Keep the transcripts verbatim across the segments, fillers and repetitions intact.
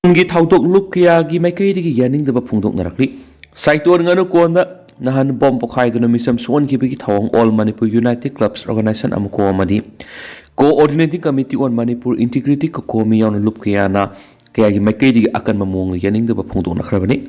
ꯒꯤ ꯊꯧꯗꯣꯛ ꯂꯨꯞ ꯀꯌꯥꯒꯤ ꯃꯥꯏꯀꯩꯗꯒꯤ ꯌꯥꯅꯤꯡꯗꯕ ꯐꯣꯡꯗꯣꯛꯅꯔꯛꯂꯤ꯫ ꯁꯥꯏꯇꯣꯟ ꯉꯥꯅꯨꯀꯣꯟꯗ ꯅꯍꯥꯟ ꯕꯣꯝ ꯄꯣꯈꯥꯏꯗꯨꯅ ꯃꯤꯆꯝ ꯁꯣꯛꯍꯟꯈꯤꯕꯒꯤ ꯊꯧꯑꯣꯡ All Manipur United Clubs Organization, ꯑꯃꯀꯣ ꯑꯃꯗꯤ Coordinating Committee on Manipur Integrity, ꯀꯣꯀꯣꯃꯤ ꯌꯥꯎꯅ ꯂꯨꯞ ꯀꯌꯥꯅ, ꯀꯌꯥꯒꯤ ꯃꯥꯏꯀꯩꯗꯒꯤ ꯑꯀꯟꯕ ꯃꯑꯣꯡꯗ ꯌꯥꯅꯤꯡꯗꯕ ꯐꯣꯡꯗꯣꯛꯅꯈ꯭ꯔꯕꯅꯤ꯫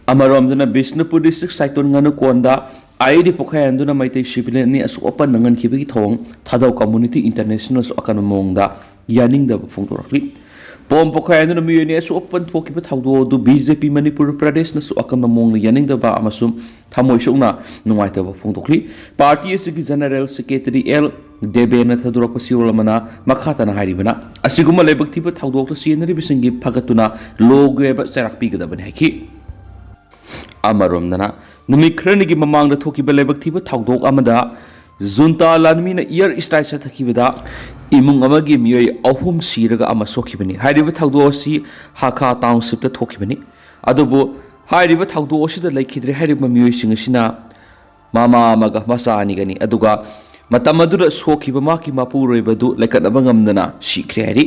ꯑꯃꯔꯣꯝꯗꯅ ꯕꯤꯁꯅꯨꯄꯨꯔ ꯗꯤꯁꯇ꯭ꯔꯤꯛ ꯁꯥꯏꯇꯣꯟ ꯉꯥꯅꯨꯀꯣꯟꯗ ꯑꯥꯏꯏꯗꯤ ꯄꯣꯈꯥꯏꯍꯟꯗꯨꯅ ꯃꯩꯇꯩ ꯁꯤꯚꯤꯂꯤꯌꯟ ꯑꯅꯤ ꯑꯁꯣꯛ ꯑꯄꯟ ꯅꯪꯍꯟꯈꯤꯕꯒꯤ ꯊꯧꯑꯣꯡ ꯊꯥꯗꯧ ꯀꯝꯃꯨꯅꯤꯇꯤ ꯏꯟꯇꯔꯅꯦꯁꯅꯦꯜꯁꯨ ꯑꯀꯟꯕ ꯃꯑꯣꯡꯗ ꯌꯥꯅꯤꯡꯗꯕ ꯐꯣꯡꯗꯣꯔꯛꯂꯤ꯫ ꯕꯣꯝ ꯄꯣꯈꯥꯏꯍꯟꯗꯨꯅ ꯃꯤꯑꯣꯏ ꯑꯅꯤ ꯑꯁꯣꯛ ꯑꯄꯟ ꯊꯣꯛꯈꯤꯕ ꯊꯧꯗꯣꯛ ꯑꯗꯨ ꯕꯤ ꯖꯦ ꯄꯤ ꯃꯅꯤꯄꯨꯔ ꯄ꯭ꯔꯗꯦꯁꯅꯁꯨ ꯑꯀꯟꯕ ꯃꯑꯣꯡꯗ ꯌꯥꯅꯤꯡꯗꯕ ꯑꯃꯁꯨꯡ ꯊꯃꯣꯏ ꯁꯣꯛꯅ ꯅꯨꯡꯉꯥꯏꯇꯕ ꯐꯣꯡꯗꯣꯛꯂꯤ꯫ ꯄꯥꯔꯇꯤ ꯑꯁꯤꯒꯤ ꯖꯦꯅꯔꯦꯜ ꯁꯦꯀ꯭ꯔꯦꯇꯔꯤ ꯑꯦꯜ ꯗꯦꯕꯦꯅ ꯊꯥꯗꯣꯔꯛꯄ ꯆꯦꯔꯣꯜ ꯑꯃꯅ ꯃꯈꯥ ꯇꯥꯅ ꯍꯥꯏꯔꯤꯕꯅ, ꯑꯁꯤꯒꯨꯝꯕ ꯂꯥꯏꯕꯛ ꯊꯤꯕ ꯊꯧꯗꯣꯛꯇ ꯆꯦꯟꯅꯔꯤꯕꯁꯤꯡꯒꯤ ꯐꯒꯠꯇꯨꯅ ꯂꯣꯒꯤ ꯑꯣꯏꯕ ꯆꯩꯔꯥꯛ ꯄꯤꯒꯗꯕꯅꯤ ꯍꯥꯏꯈꯤ꯫ ꯑꯃꯔꯣꯝꯗꯅ, ꯅꯨꯃꯤꯠ ꯈꯔꯅꯤꯒꯤ ꯃꯃꯥꯡꯗ ꯊꯣꯛꯈꯤꯕ ꯂꯥꯏꯕꯛ ꯊꯤꯕ ꯊꯧꯗꯣꯛ ꯑꯃꯗ ꯖꯨꯟꯇꯥ ꯂꯥꯟꯃꯤꯅ ꯏꯌꯔ ꯁ꯭ꯇ꯭ꯔꯥꯏꯛ ꯆꯠꯊꯈꯤꯕꯗ ꯏꯃꯨꯡ ꯑꯃꯒꯤ ꯃꯤꯑꯣꯏ ꯑꯍꯨꯝ ꯁꯤꯔꯒ ꯑꯃ ꯁꯣꯛꯈꯤꯕꯅꯤ꯫ ꯍꯥꯏꯔꯤꯕ ꯊꯧꯗꯣꯛ ꯑꯁꯤ ꯍꯥꯈꯥ ꯇꯥꯎꯟꯁꯤꯞꯇ ꯊꯣꯛꯈꯤꯕꯅꯤ꯫ ꯑꯗꯨꯕꯨ ꯍꯥꯏꯔꯤꯕ ꯊꯧꯗꯣꯛ ꯑꯁꯤꯗ ꯂꯩꯈꯤꯗ꯭ꯔꯦ ꯍꯥꯏꯔꯤꯕ ꯃꯤꯑꯣꯏꯁꯤꯡ ꯑꯁꯤꯅ ꯃꯃꯥ ꯑꯃꯒ ꯃꯆꯥ ꯑꯅꯤꯒꯅꯤ꯫ ꯑꯗꯨꯒ ꯃꯇꯝ ꯑꯗꯨꯗ ꯁꯣꯛꯈꯤꯕ ꯃꯍꯥꯛꯀꯤ ꯃꯄꯨꯔꯣꯏꯕꯗꯨ ꯂꯩꯈꯠꯅꯕ ꯉꯝꯗꯅ ꯁꯤꯈ꯭ꯔꯦ ꯍꯥꯏꯔꯤ꯫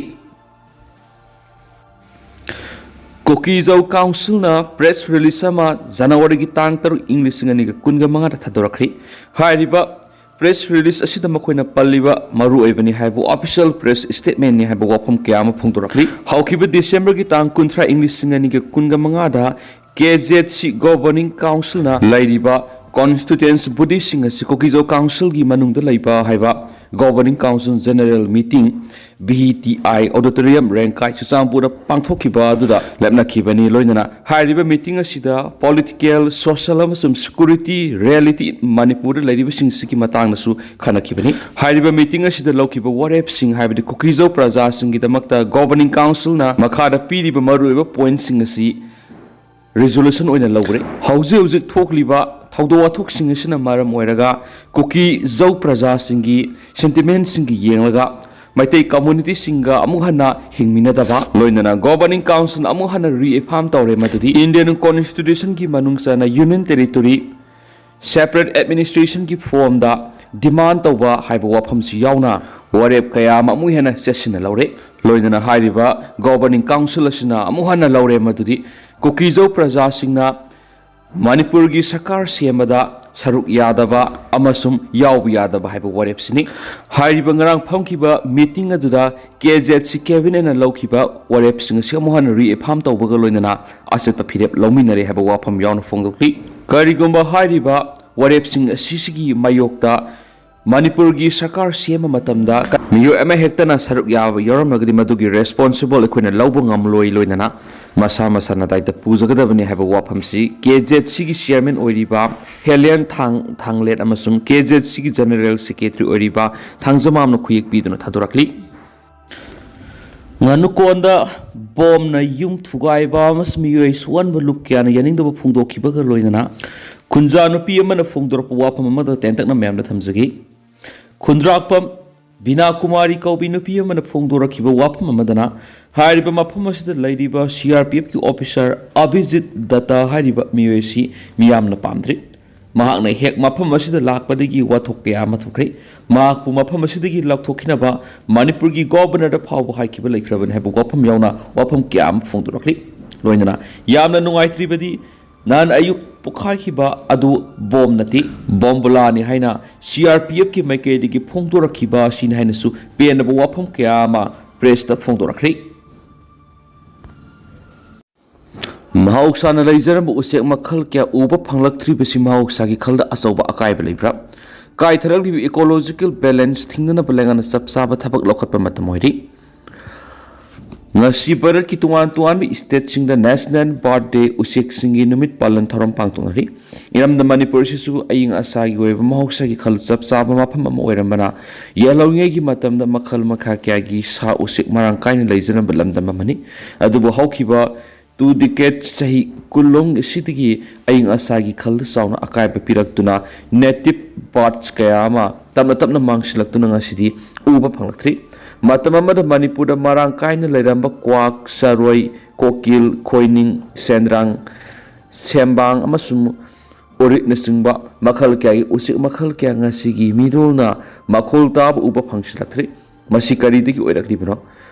ꯀꯨꯀꯤꯖꯧ ꯀꯥꯎꯟꯁꯤꯜꯅ ꯄ꯭ꯔꯦꯁ ꯔꯤꯂꯤꯖ ꯑꯃ ꯖꯅꯋꯥꯔꯤꯒꯤ ꯇꯥꯡ ꯇꯔꯨꯛ, ꯏꯪ ꯂꯤꯁꯤꯡ ꯑꯅꯤꯒ ꯀꯨꯟꯒ ꯃꯉꯥꯗ ꯊꯥꯗꯣꯔꯛꯈ꯭ꯔꯤ꯫ ꯍꯥꯏꯔꯤꯕ ꯄ꯭ꯔꯦꯁ ꯔꯤꯂꯤꯖ ꯑꯁꯤꯗ ꯃꯈꯣꯏꯅ ꯄꯜꯂꯤꯕ ꯃꯔꯨꯑꯣꯏꯕꯅꯤ ꯍꯥꯏꯕ ꯑꯣꯐꯤꯁꯤꯌꯦꯜ ꯄ꯭ꯔꯦꯁ ꯁ꯭ꯇꯦꯠꯃꯦꯟꯠꯅꯤ ꯍꯥꯏꯕ ꯋꯥꯐꯝ ꯀꯌꯥ ꯑꯃ ꯐꯣꯡꯗꯣꯔꯛꯂꯤ꯫ ꯍꯧꯈꯤꯕ ꯗꯤꯁꯦꯝꯕꯔꯒꯤ ꯇꯥꯡ ꯀꯨꯟꯊ꯭ꯔꯥ, ꯏꯪ ꯂꯤꯁꯤꯡ ꯑꯅꯤꯒ ꯀꯨꯟꯒ ꯃꯉꯥꯗ ꯀꯦ ꯖꯦꯠ ꯁꯤ ꯒꯣꯚꯔꯅꯤꯡ ꯀꯥꯎꯟꯁꯤꯜꯅ ꯂꯩꯔꯤꯕ ꯀꯣꯟꯁꯇꯤꯇ꯭ꯌꯨꯌꯦꯟꯁ ꯕꯣꯗꯤꯁꯤꯡ ꯑꯁꯤ ꯀꯨꯀꯤꯖꯧ ꯀꯥꯎꯟꯁꯤꯜꯒꯤ ꯃꯅꯨꯡꯗ ꯂꯩꯕ ꯍꯥꯏꯕ governing council general meeting, V T I auditorium, Rengkai, ꯆꯨꯔꯆꯥꯟꯄꯨꯔꯗ ꯄꯥꯡꯊꯣꯛꯈꯤꯕ ꯑꯗꯨꯗ ꯂꯦꯞꯅꯈꯤꯕꯅꯤ꯫ ꯂꯣꯏꯅꯅ ꯍꯥꯏꯔꯤꯕ ꯃꯤꯇꯤꯡ ꯑꯁꯤꯗ ꯄꯣꯂꯤꯇꯤꯀꯦꯜ, ꯁꯣꯁꯤꯌꯦꯜ ꯑꯃꯁꯨꯡ ꯁꯦꯀ꯭ꯌꯨꯔꯤꯇꯤ ꯔꯤꯌꯦꯂꯤꯇꯤ ꯃꯅꯤꯄꯨꯔꯗ ꯂꯩꯔꯤꯕꯁꯤꯡꯁꯤꯒꯤ ꯃꯇꯥꯡꯗꯁꯨ ꯈꯟꯅꯈꯤꯕꯅꯤ꯫ ꯍꯥꯏꯔꯤꯕ ꯃꯤꯇꯤꯡ ꯑꯁꯤꯗ ꯂꯧꯈꯤꯕ ꯋꯥꯔꯦꯞꯁꯤꯡ ꯍꯥꯏꯕꯗꯤ ꯀꯨꯀꯤꯖꯧ ꯄ꯭ꯔꯖꯥꯁꯤꯡꯒꯤꯗꯃꯛꯇ ꯒꯣꯚꯔꯅꯤꯡ ꯀꯥꯎꯟꯁꯤꯜꯅ ꯃꯈꯥꯗ ꯄꯤꯔꯤꯕ ꯃꯔꯨꯑꯣꯏꯕ ꯄꯣꯏꯟꯠꯁꯤꯡ ꯑꯁꯤ ꯔꯤꯖꯣꯂꯨꯁꯟ ꯑꯣꯏꯅ ꯂꯧꯈ꯭ꯔꯦ꯫ ꯍꯧꯖꯤꯛ ꯍꯧꯖꯤꯛ ꯊꯣꯛꯂꯤꯕ ꯊꯧꯗꯣꯛ ꯋꯥꯊꯣꯛꯁꯤꯡ ꯑꯁꯤꯅ ꯃꯔꯝ ꯑꯣꯏꯔꯒ ꯀꯨꯀꯤꯖꯧ ꯄ꯭ꯔꯖꯥꯁꯤꯡꯒꯤ ꯁꯦꯟꯇꯤꯃꯦꯟꯠꯁꯤꯡꯒꯤ ꯌꯦꯡꯂꯒ ꯃꯩꯇꯩ ꯀꯝꯃꯨꯅꯤꯇꯤꯁꯤꯡꯒ ꯑꯃꯨꯛ ꯍꯟꯅ ꯍꯤꯡꯃꯤꯟꯅꯗꯕ, ꯂꯣꯏꯅꯅ ꯒꯣꯚꯔꯅꯤꯡ ꯀꯥꯎꯟꯁꯤꯜ ꯑꯃꯨꯛ ꯍꯟꯅ ꯔꯤꯑꯦꯐꯥꯔꯝ ꯇꯧꯔꯦ, ꯃꯗꯨꯗꯤ ꯏꯟꯗꯤꯌꯟ ꯀꯣꯟꯁꯇꯤꯇ꯭ꯌꯨꯁꯟꯒꯤ ꯃꯅꯨꯡ ꯆꯟꯅ ꯌꯨꯅꯤꯌꯟ ꯇꯦꯔꯤꯇꯣꯔꯤ ꯁꯦꯄꯔꯦꯠ ꯑꯦꯗꯃꯤꯅꯤꯁꯇ꯭ꯔꯦꯁꯟꯒꯤ ꯐꯣꯔꯝꯗ ꯗꯤꯃꯥꯟ ꯇꯧꯕ ꯍꯥꯏꯕ ꯋꯥꯐꯝꯁꯤ ꯌꯥꯎꯅ ꯋꯥꯔꯦꯞ ꯀꯌꯥ ꯑꯃ ꯑꯃꯨꯛ ꯍꯦꯟꯅ ꯆꯦꯠꯁꯤꯟꯅ ꯂꯧꯔꯦ꯫ ꯂꯣꯏꯅꯅ ꯍꯥꯏꯔꯤꯕ ꯒꯣꯕꯔꯅꯤꯡ ꯀꯥꯎꯟꯁꯤꯜ ꯑꯁꯤꯅ ꯑꯃꯨꯛ ꯍꯟꯅ ꯂꯧꯔꯦ ꯃꯗꯨꯗꯤ ꯀꯨꯀꯤꯖꯧ ꯄ꯭ꯔꯖꯥꯁꯤꯡꯅ ꯃꯅꯤꯄꯨꯔꯒꯤ ꯁꯔꯀꯥꯔ ꯁꯦꯝꯕꯗ ꯁꯔꯨꯛ ꯌꯥꯗꯕ ꯑꯃꯁꯨꯡ ꯌꯥꯎꯕ ꯌꯥꯗꯕ ꯍꯥꯏꯕ ꯋꯥꯔꯦꯞꯁꯤꯅꯤ꯫ ꯍꯥꯏꯔꯤꯕ ꯉꯔꯥꯡ ꯐꯝꯈꯤꯕ ꯃꯤꯇꯤꯡ ꯑꯗꯨꯗ ꯀꯦ ꯖꯦꯠ ꯁꯤ ꯀꯦꯕꯤꯅꯦꯠꯅ ꯂꯧꯈꯤꯕ ꯋꯥꯔꯦꯞꯁꯤꯡ ꯑꯁꯤ ꯑꯃꯨꯛ ꯍꯟꯅ ꯔꯤꯑꯦꯐꯥꯝ ꯇꯧꯕꯒ ꯂꯣꯏꯅꯅ ꯑꯆꯦꯠꯄ ꯐꯤꯔꯦꯞ ꯂꯧꯃꯤꯟꯅꯔꯦ ꯍꯥꯏꯕ ꯋꯥꯐꯝ ꯌꯥꯎꯅ ꯐꯣꯡꯗꯣꯛꯂꯤ꯫ ꯀꯔꯤꯒꯨꯝꯕ ꯍꯥꯏꯔꯤꯕ ꯋꯥꯔꯦꯞꯁꯤꯡ ꯑꯁꯤꯁꯤꯒꯤ ꯃꯥꯌꯣꯛꯇ ꯃꯅꯤꯄꯨꯔꯒꯤ ꯁꯔꯀꯥꯔ ꯁꯦꯝꯕ ꯃꯇꯝꯗ ꯃꯤꯑꯣꯏ ꯑꯃ ꯍꯦꯛꯇꯅ ꯁꯔꯨꯛ ꯌꯥꯕ ꯌꯥꯎꯔꯝꯂꯒꯗꯤ ꯃꯗꯨꯒꯤ ꯔꯦꯁꯄꯣꯟꯁꯤꯕꯜ ꯑꯩꯈꯣꯏꯅ ꯂꯧꯕ ꯉꯝꯂꯣꯏ, ꯂꯣꯏꯅꯅ ꯃꯁꯥ ꯃꯁꯥꯅ ꯗꯥꯏꯇ ꯄꯨꯖꯒꯗꯕꯅꯤ ꯍꯥꯏꯕ ꯋꯥꯐꯝꯁꯤ ꯀꯦ ꯖꯦꯠ ꯁꯤꯒꯤ ꯆꯤꯌꯔꯃꯦꯟ ꯑꯣꯏꯔꯤꯕ ꯍꯦꯂꯦꯟ ꯊꯥꯡ-, ꯊꯥꯡꯂꯦꯠ ꯑꯃꯁꯨꯡ ꯀꯦ ꯖꯦꯠ ꯁꯤꯒꯤ ꯖꯦꯅꯔꯦꯜ ꯁꯦꯀ꯭ꯔꯦꯇꯔꯤ ꯑꯣꯏꯔꯤꯕ ꯊꯥꯡꯖꯃꯥꯝꯅ ꯈꯨꯌꯦꯛ ꯄꯤꯗꯨꯅ ꯊꯥꯗꯣꯔꯛꯂꯤ꯫ ꯉꯥꯅꯨꯀꯣꯟꯗ ꯕꯣꯝꯅ ꯌꯨꯝ ꯊꯨꯒꯥꯏꯕ ꯑꯃꯁꯨꯡ ꯃꯤꯑꯣꯏ ꯁꯣꯛꯍꯟꯕ ꯂꯨꯞ ꯀꯌꯥꯅ ꯌꯥꯅꯤꯡꯗꯕ ꯐꯣꯡꯗꯣꯛꯈꯤꯕꯒ ꯂꯣꯏꯅꯅ ꯈꯨꯟꯖꯥ ꯅꯨꯄꯤ ꯑꯃꯅ ꯐꯣꯡꯗꯣꯔꯛꯄ ꯋꯥꯐꯝ ꯑꯃꯗ ꯇꯦꯟꯇꯛꯅ ꯃꯌꯥꯝꯗ ꯊꯝꯖꯒꯦ꯫ ꯈꯨꯟꯗ꯭ꯔꯥꯛꯄꯝ ꯕꯤꯅꯥ ꯀꯨꯃꯥꯔꯤ ꯀꯧꯕꯤ ꯅꯨꯄꯤ ꯑꯃꯅ ꯐꯣꯡꯗꯣꯔꯛꯈꯤꯕ ꯋꯥꯐꯝ ꯑꯃꯗꯅ ꯍꯥꯏꯔꯤꯕ ꯃꯐꯝ ꯑꯁꯤꯗ ꯂꯩꯔꯤꯕ ꯁꯤ ꯑꯥꯔ ꯄꯤ ꯑꯦꯐꯀꯤ ꯑꯣꯐꯤꯁꯥꯔ ꯑꯚꯤꯖꯤꯠ ꯗꯠꯇꯥ ꯍꯥꯏꯔꯤꯕ ꯃꯤꯑꯣꯏ ꯑꯁꯤ ꯃꯤꯌꯥꯝꯅ ꯄꯥꯝꯗ꯭ꯔꯤ꯫ ꯃꯍꯥꯛꯅ ꯍꯦꯛ ꯃꯐꯝ ꯑꯁꯤꯗ ꯂꯥꯛꯄꯗꯒꯤ ꯋꯥꯊꯣꯛ ꯀꯌꯥ ꯑꯃ ꯊꯣꯛꯈ꯭ꯔꯦ꯫ ꯃꯍꯥꯛꯄꯨ ꯃꯐꯝ ꯑꯁꯤꯗꯒꯤ ꯂꯧꯊꯣꯛꯈꯤꯅꯕ ꯃꯅꯤꯄꯨꯔꯒꯤ ꯒꯣꯕꯔꯅꯔꯗ ꯐꯥꯎꯕ ꯍꯥꯏꯈꯤꯕ ꯂꯩꯈ꯭ꯔꯕꯅꯤ ꯍꯥꯏꯕ ꯋꯥꯐꯝ ꯌꯥꯎꯅ ꯋꯥꯐꯝ ꯀꯌꯥ ꯑꯃ ꯐꯣꯡꯗꯣꯔꯛꯂꯤ꯫ ꯂꯣꯏꯅꯅ ꯌꯥꯝꯅ ꯅꯨꯡꯉꯥꯏꯇ꯭ꯔꯤꯕꯗꯤ ꯅꯍꯥꯟ ꯑꯌꯨꯛ ꯄꯣꯛꯈꯥꯏꯈꯤꯕ ꯑꯗꯨ ꯕꯣꯝ ꯅꯠꯇꯦ, ꯕꯣꯝꯕꯨꯂꯥꯅꯤ ꯍꯥꯏꯅ ꯁꯤ ꯑꯥꯔ ꯄꯤ ꯑꯦꯐꯀꯤ ꯃꯥꯏꯀꯩꯗꯒꯤ ꯐꯣꯡꯗꯣꯔꯛꯈꯤꯕ ꯑꯁꯤꯅꯤ ꯍꯥꯏꯅꯁꯨ ꯄꯦꯟꯗꯕ ꯋꯥꯐꯝ ꯀꯌꯥ ꯑꯃ ꯄ꯭ꯔꯦꯁꯇ ꯐꯣꯡꯗꯣꯔꯛꯈ꯭ꯔꯦ꯫ ꯃꯍꯧꯁꯥꯅ ꯂꯩꯖꯔꯝꯕ ꯎꯆꯦꯛ ꯃꯈꯜ ꯀꯌꯥ ꯎꯕ ꯐꯪꯂꯛꯇ꯭ꯔꯤꯕꯁꯤ ꯃꯍꯧꯁꯥꯒꯤ ꯈꯜꯗ ꯑꯆꯧꯕ ꯑꯀꯥꯏꯕ ꯂꯩꯕ꯭ꯔꯥ? ꯀꯥꯏꯊꯔꯛꯂꯤꯕ ꯏꯀꯣꯂꯣꯖꯤꯀꯦꯜ ꯕꯦꯂꯦꯟꯁ ꯊꯤꯡꯅꯅꯕ ꯂꯩꯉꯥꯛꯅ ꯆꯞ ꯆꯥꯕ ꯊꯕꯛ ꯂꯧꯈꯠꯄ ꯃꯇꯝ ꯑꯣꯏꯔꯤ꯫ ꯉꯁꯤ ꯚꯥꯔꯠꯀꯤ ꯇꯣꯉꯥꯟ ꯇꯣꯉꯥꯟꯕ ꯁ꯭ꯇꯦꯠꯁꯤꯡꯗ ꯅꯦꯁꯅꯦꯜ ꯕꯥꯔꯗ ꯗꯦ, ꯎꯆꯦꯛꯁꯤꯡꯒꯤ ꯅꯨꯃꯤꯠ ꯄꯥꯂꯟ ꯊꯧꯔꯝ ꯄꯥꯡꯊꯣꯛꯅꯔꯤ꯫ ꯏꯔꯝꯗꯝ ꯃꯅꯤꯄꯨꯔ ꯑꯁꯤꯁꯨ ꯑꯏꯪ ꯑꯁꯥꯒꯤ ꯑꯣꯏꯕ ꯃꯍꯧꯁꯥꯒꯤ ꯈꯜ ꯆꯞ ꯆꯥꯕ ꯃꯐꯝ ꯑꯃ ꯑꯣꯏꯔꯝꯕꯅ, ꯌꯦꯜꯍꯧꯔꯤꯉꯩꯒꯤ ꯃꯇꯝꯗ ꯃꯈꯜ ꯃꯈꯥ ꯀꯌꯥꯒꯤ ꯁꯥ ꯎꯆꯦꯛ ꯃꯔꯥꯡ ꯀꯥꯏꯅ ꯂꯩꯖꯔꯝꯕ ꯂꯝꯗꯝ ꯑꯃꯅꯤ꯫ ꯑꯗꯨꯕꯨ ꯍꯧꯈꯤꯕ two decades, ꯆꯍꯤ ꯀꯨꯟꯂꯣꯝ ꯑꯁꯤꯗꯒꯤ ꯑꯏꯪ ꯑꯁꯥꯒꯤ ꯈꯜꯗ ꯆꯥꯎꯅ ꯑꯀꯥꯏꯕ ꯄꯤꯔꯛꯇꯨꯅ native birds ꯀꯌꯥ ꯑꯃ ꯇꯞꯅ ꯇꯞꯅ ꯃꯥꯡꯁꯤꯜꯂꯛꯇꯨꯅ ꯉꯁꯤꯗꯤ ꯎꯕ ꯐꯪꯂꯛꯇ꯭ꯔꯤ꯫ ꯃꯇꯝ ꯑꯃꯗ ꯃꯅꯤꯄꯨꯔꯗ ꯃꯔꯥꯡ ꯀꯥꯏꯅ ꯂꯩꯔꯝꯕ ꯀ꯭ꯋꯥꯛ, ꯆꯔꯣꯏ, ꯀꯣꯀꯤꯜ, ꯈꯣꯏꯅꯤꯡ, ꯁꯦꯟꯗ꯭ꯔꯥꯡ, ꯁꯦꯝꯕꯥꯡ ꯑꯃꯁꯨꯡ ꯎꯔꯤꯠꯅꯆꯤꯡꯕ ꯃꯈꯜ ꯀꯌꯥꯒꯤ ꯎꯆꯦꯛ ꯃꯈꯜ ꯀꯌꯥ ꯉꯁꯤꯒꯤ ꯃꯤꯔꯣꯜꯅ ꯃꯈꯣꯜ ꯇꯥꯕ ꯎꯕ ꯐꯪꯁꯤꯜꯂꯛꯇ꯭ꯔꯤ꯫ ꯃꯁꯤ ꯀꯔꯤꯗꯒꯤ ꯑꯣꯏꯔꯛꯂꯤꯕꯅꯣ?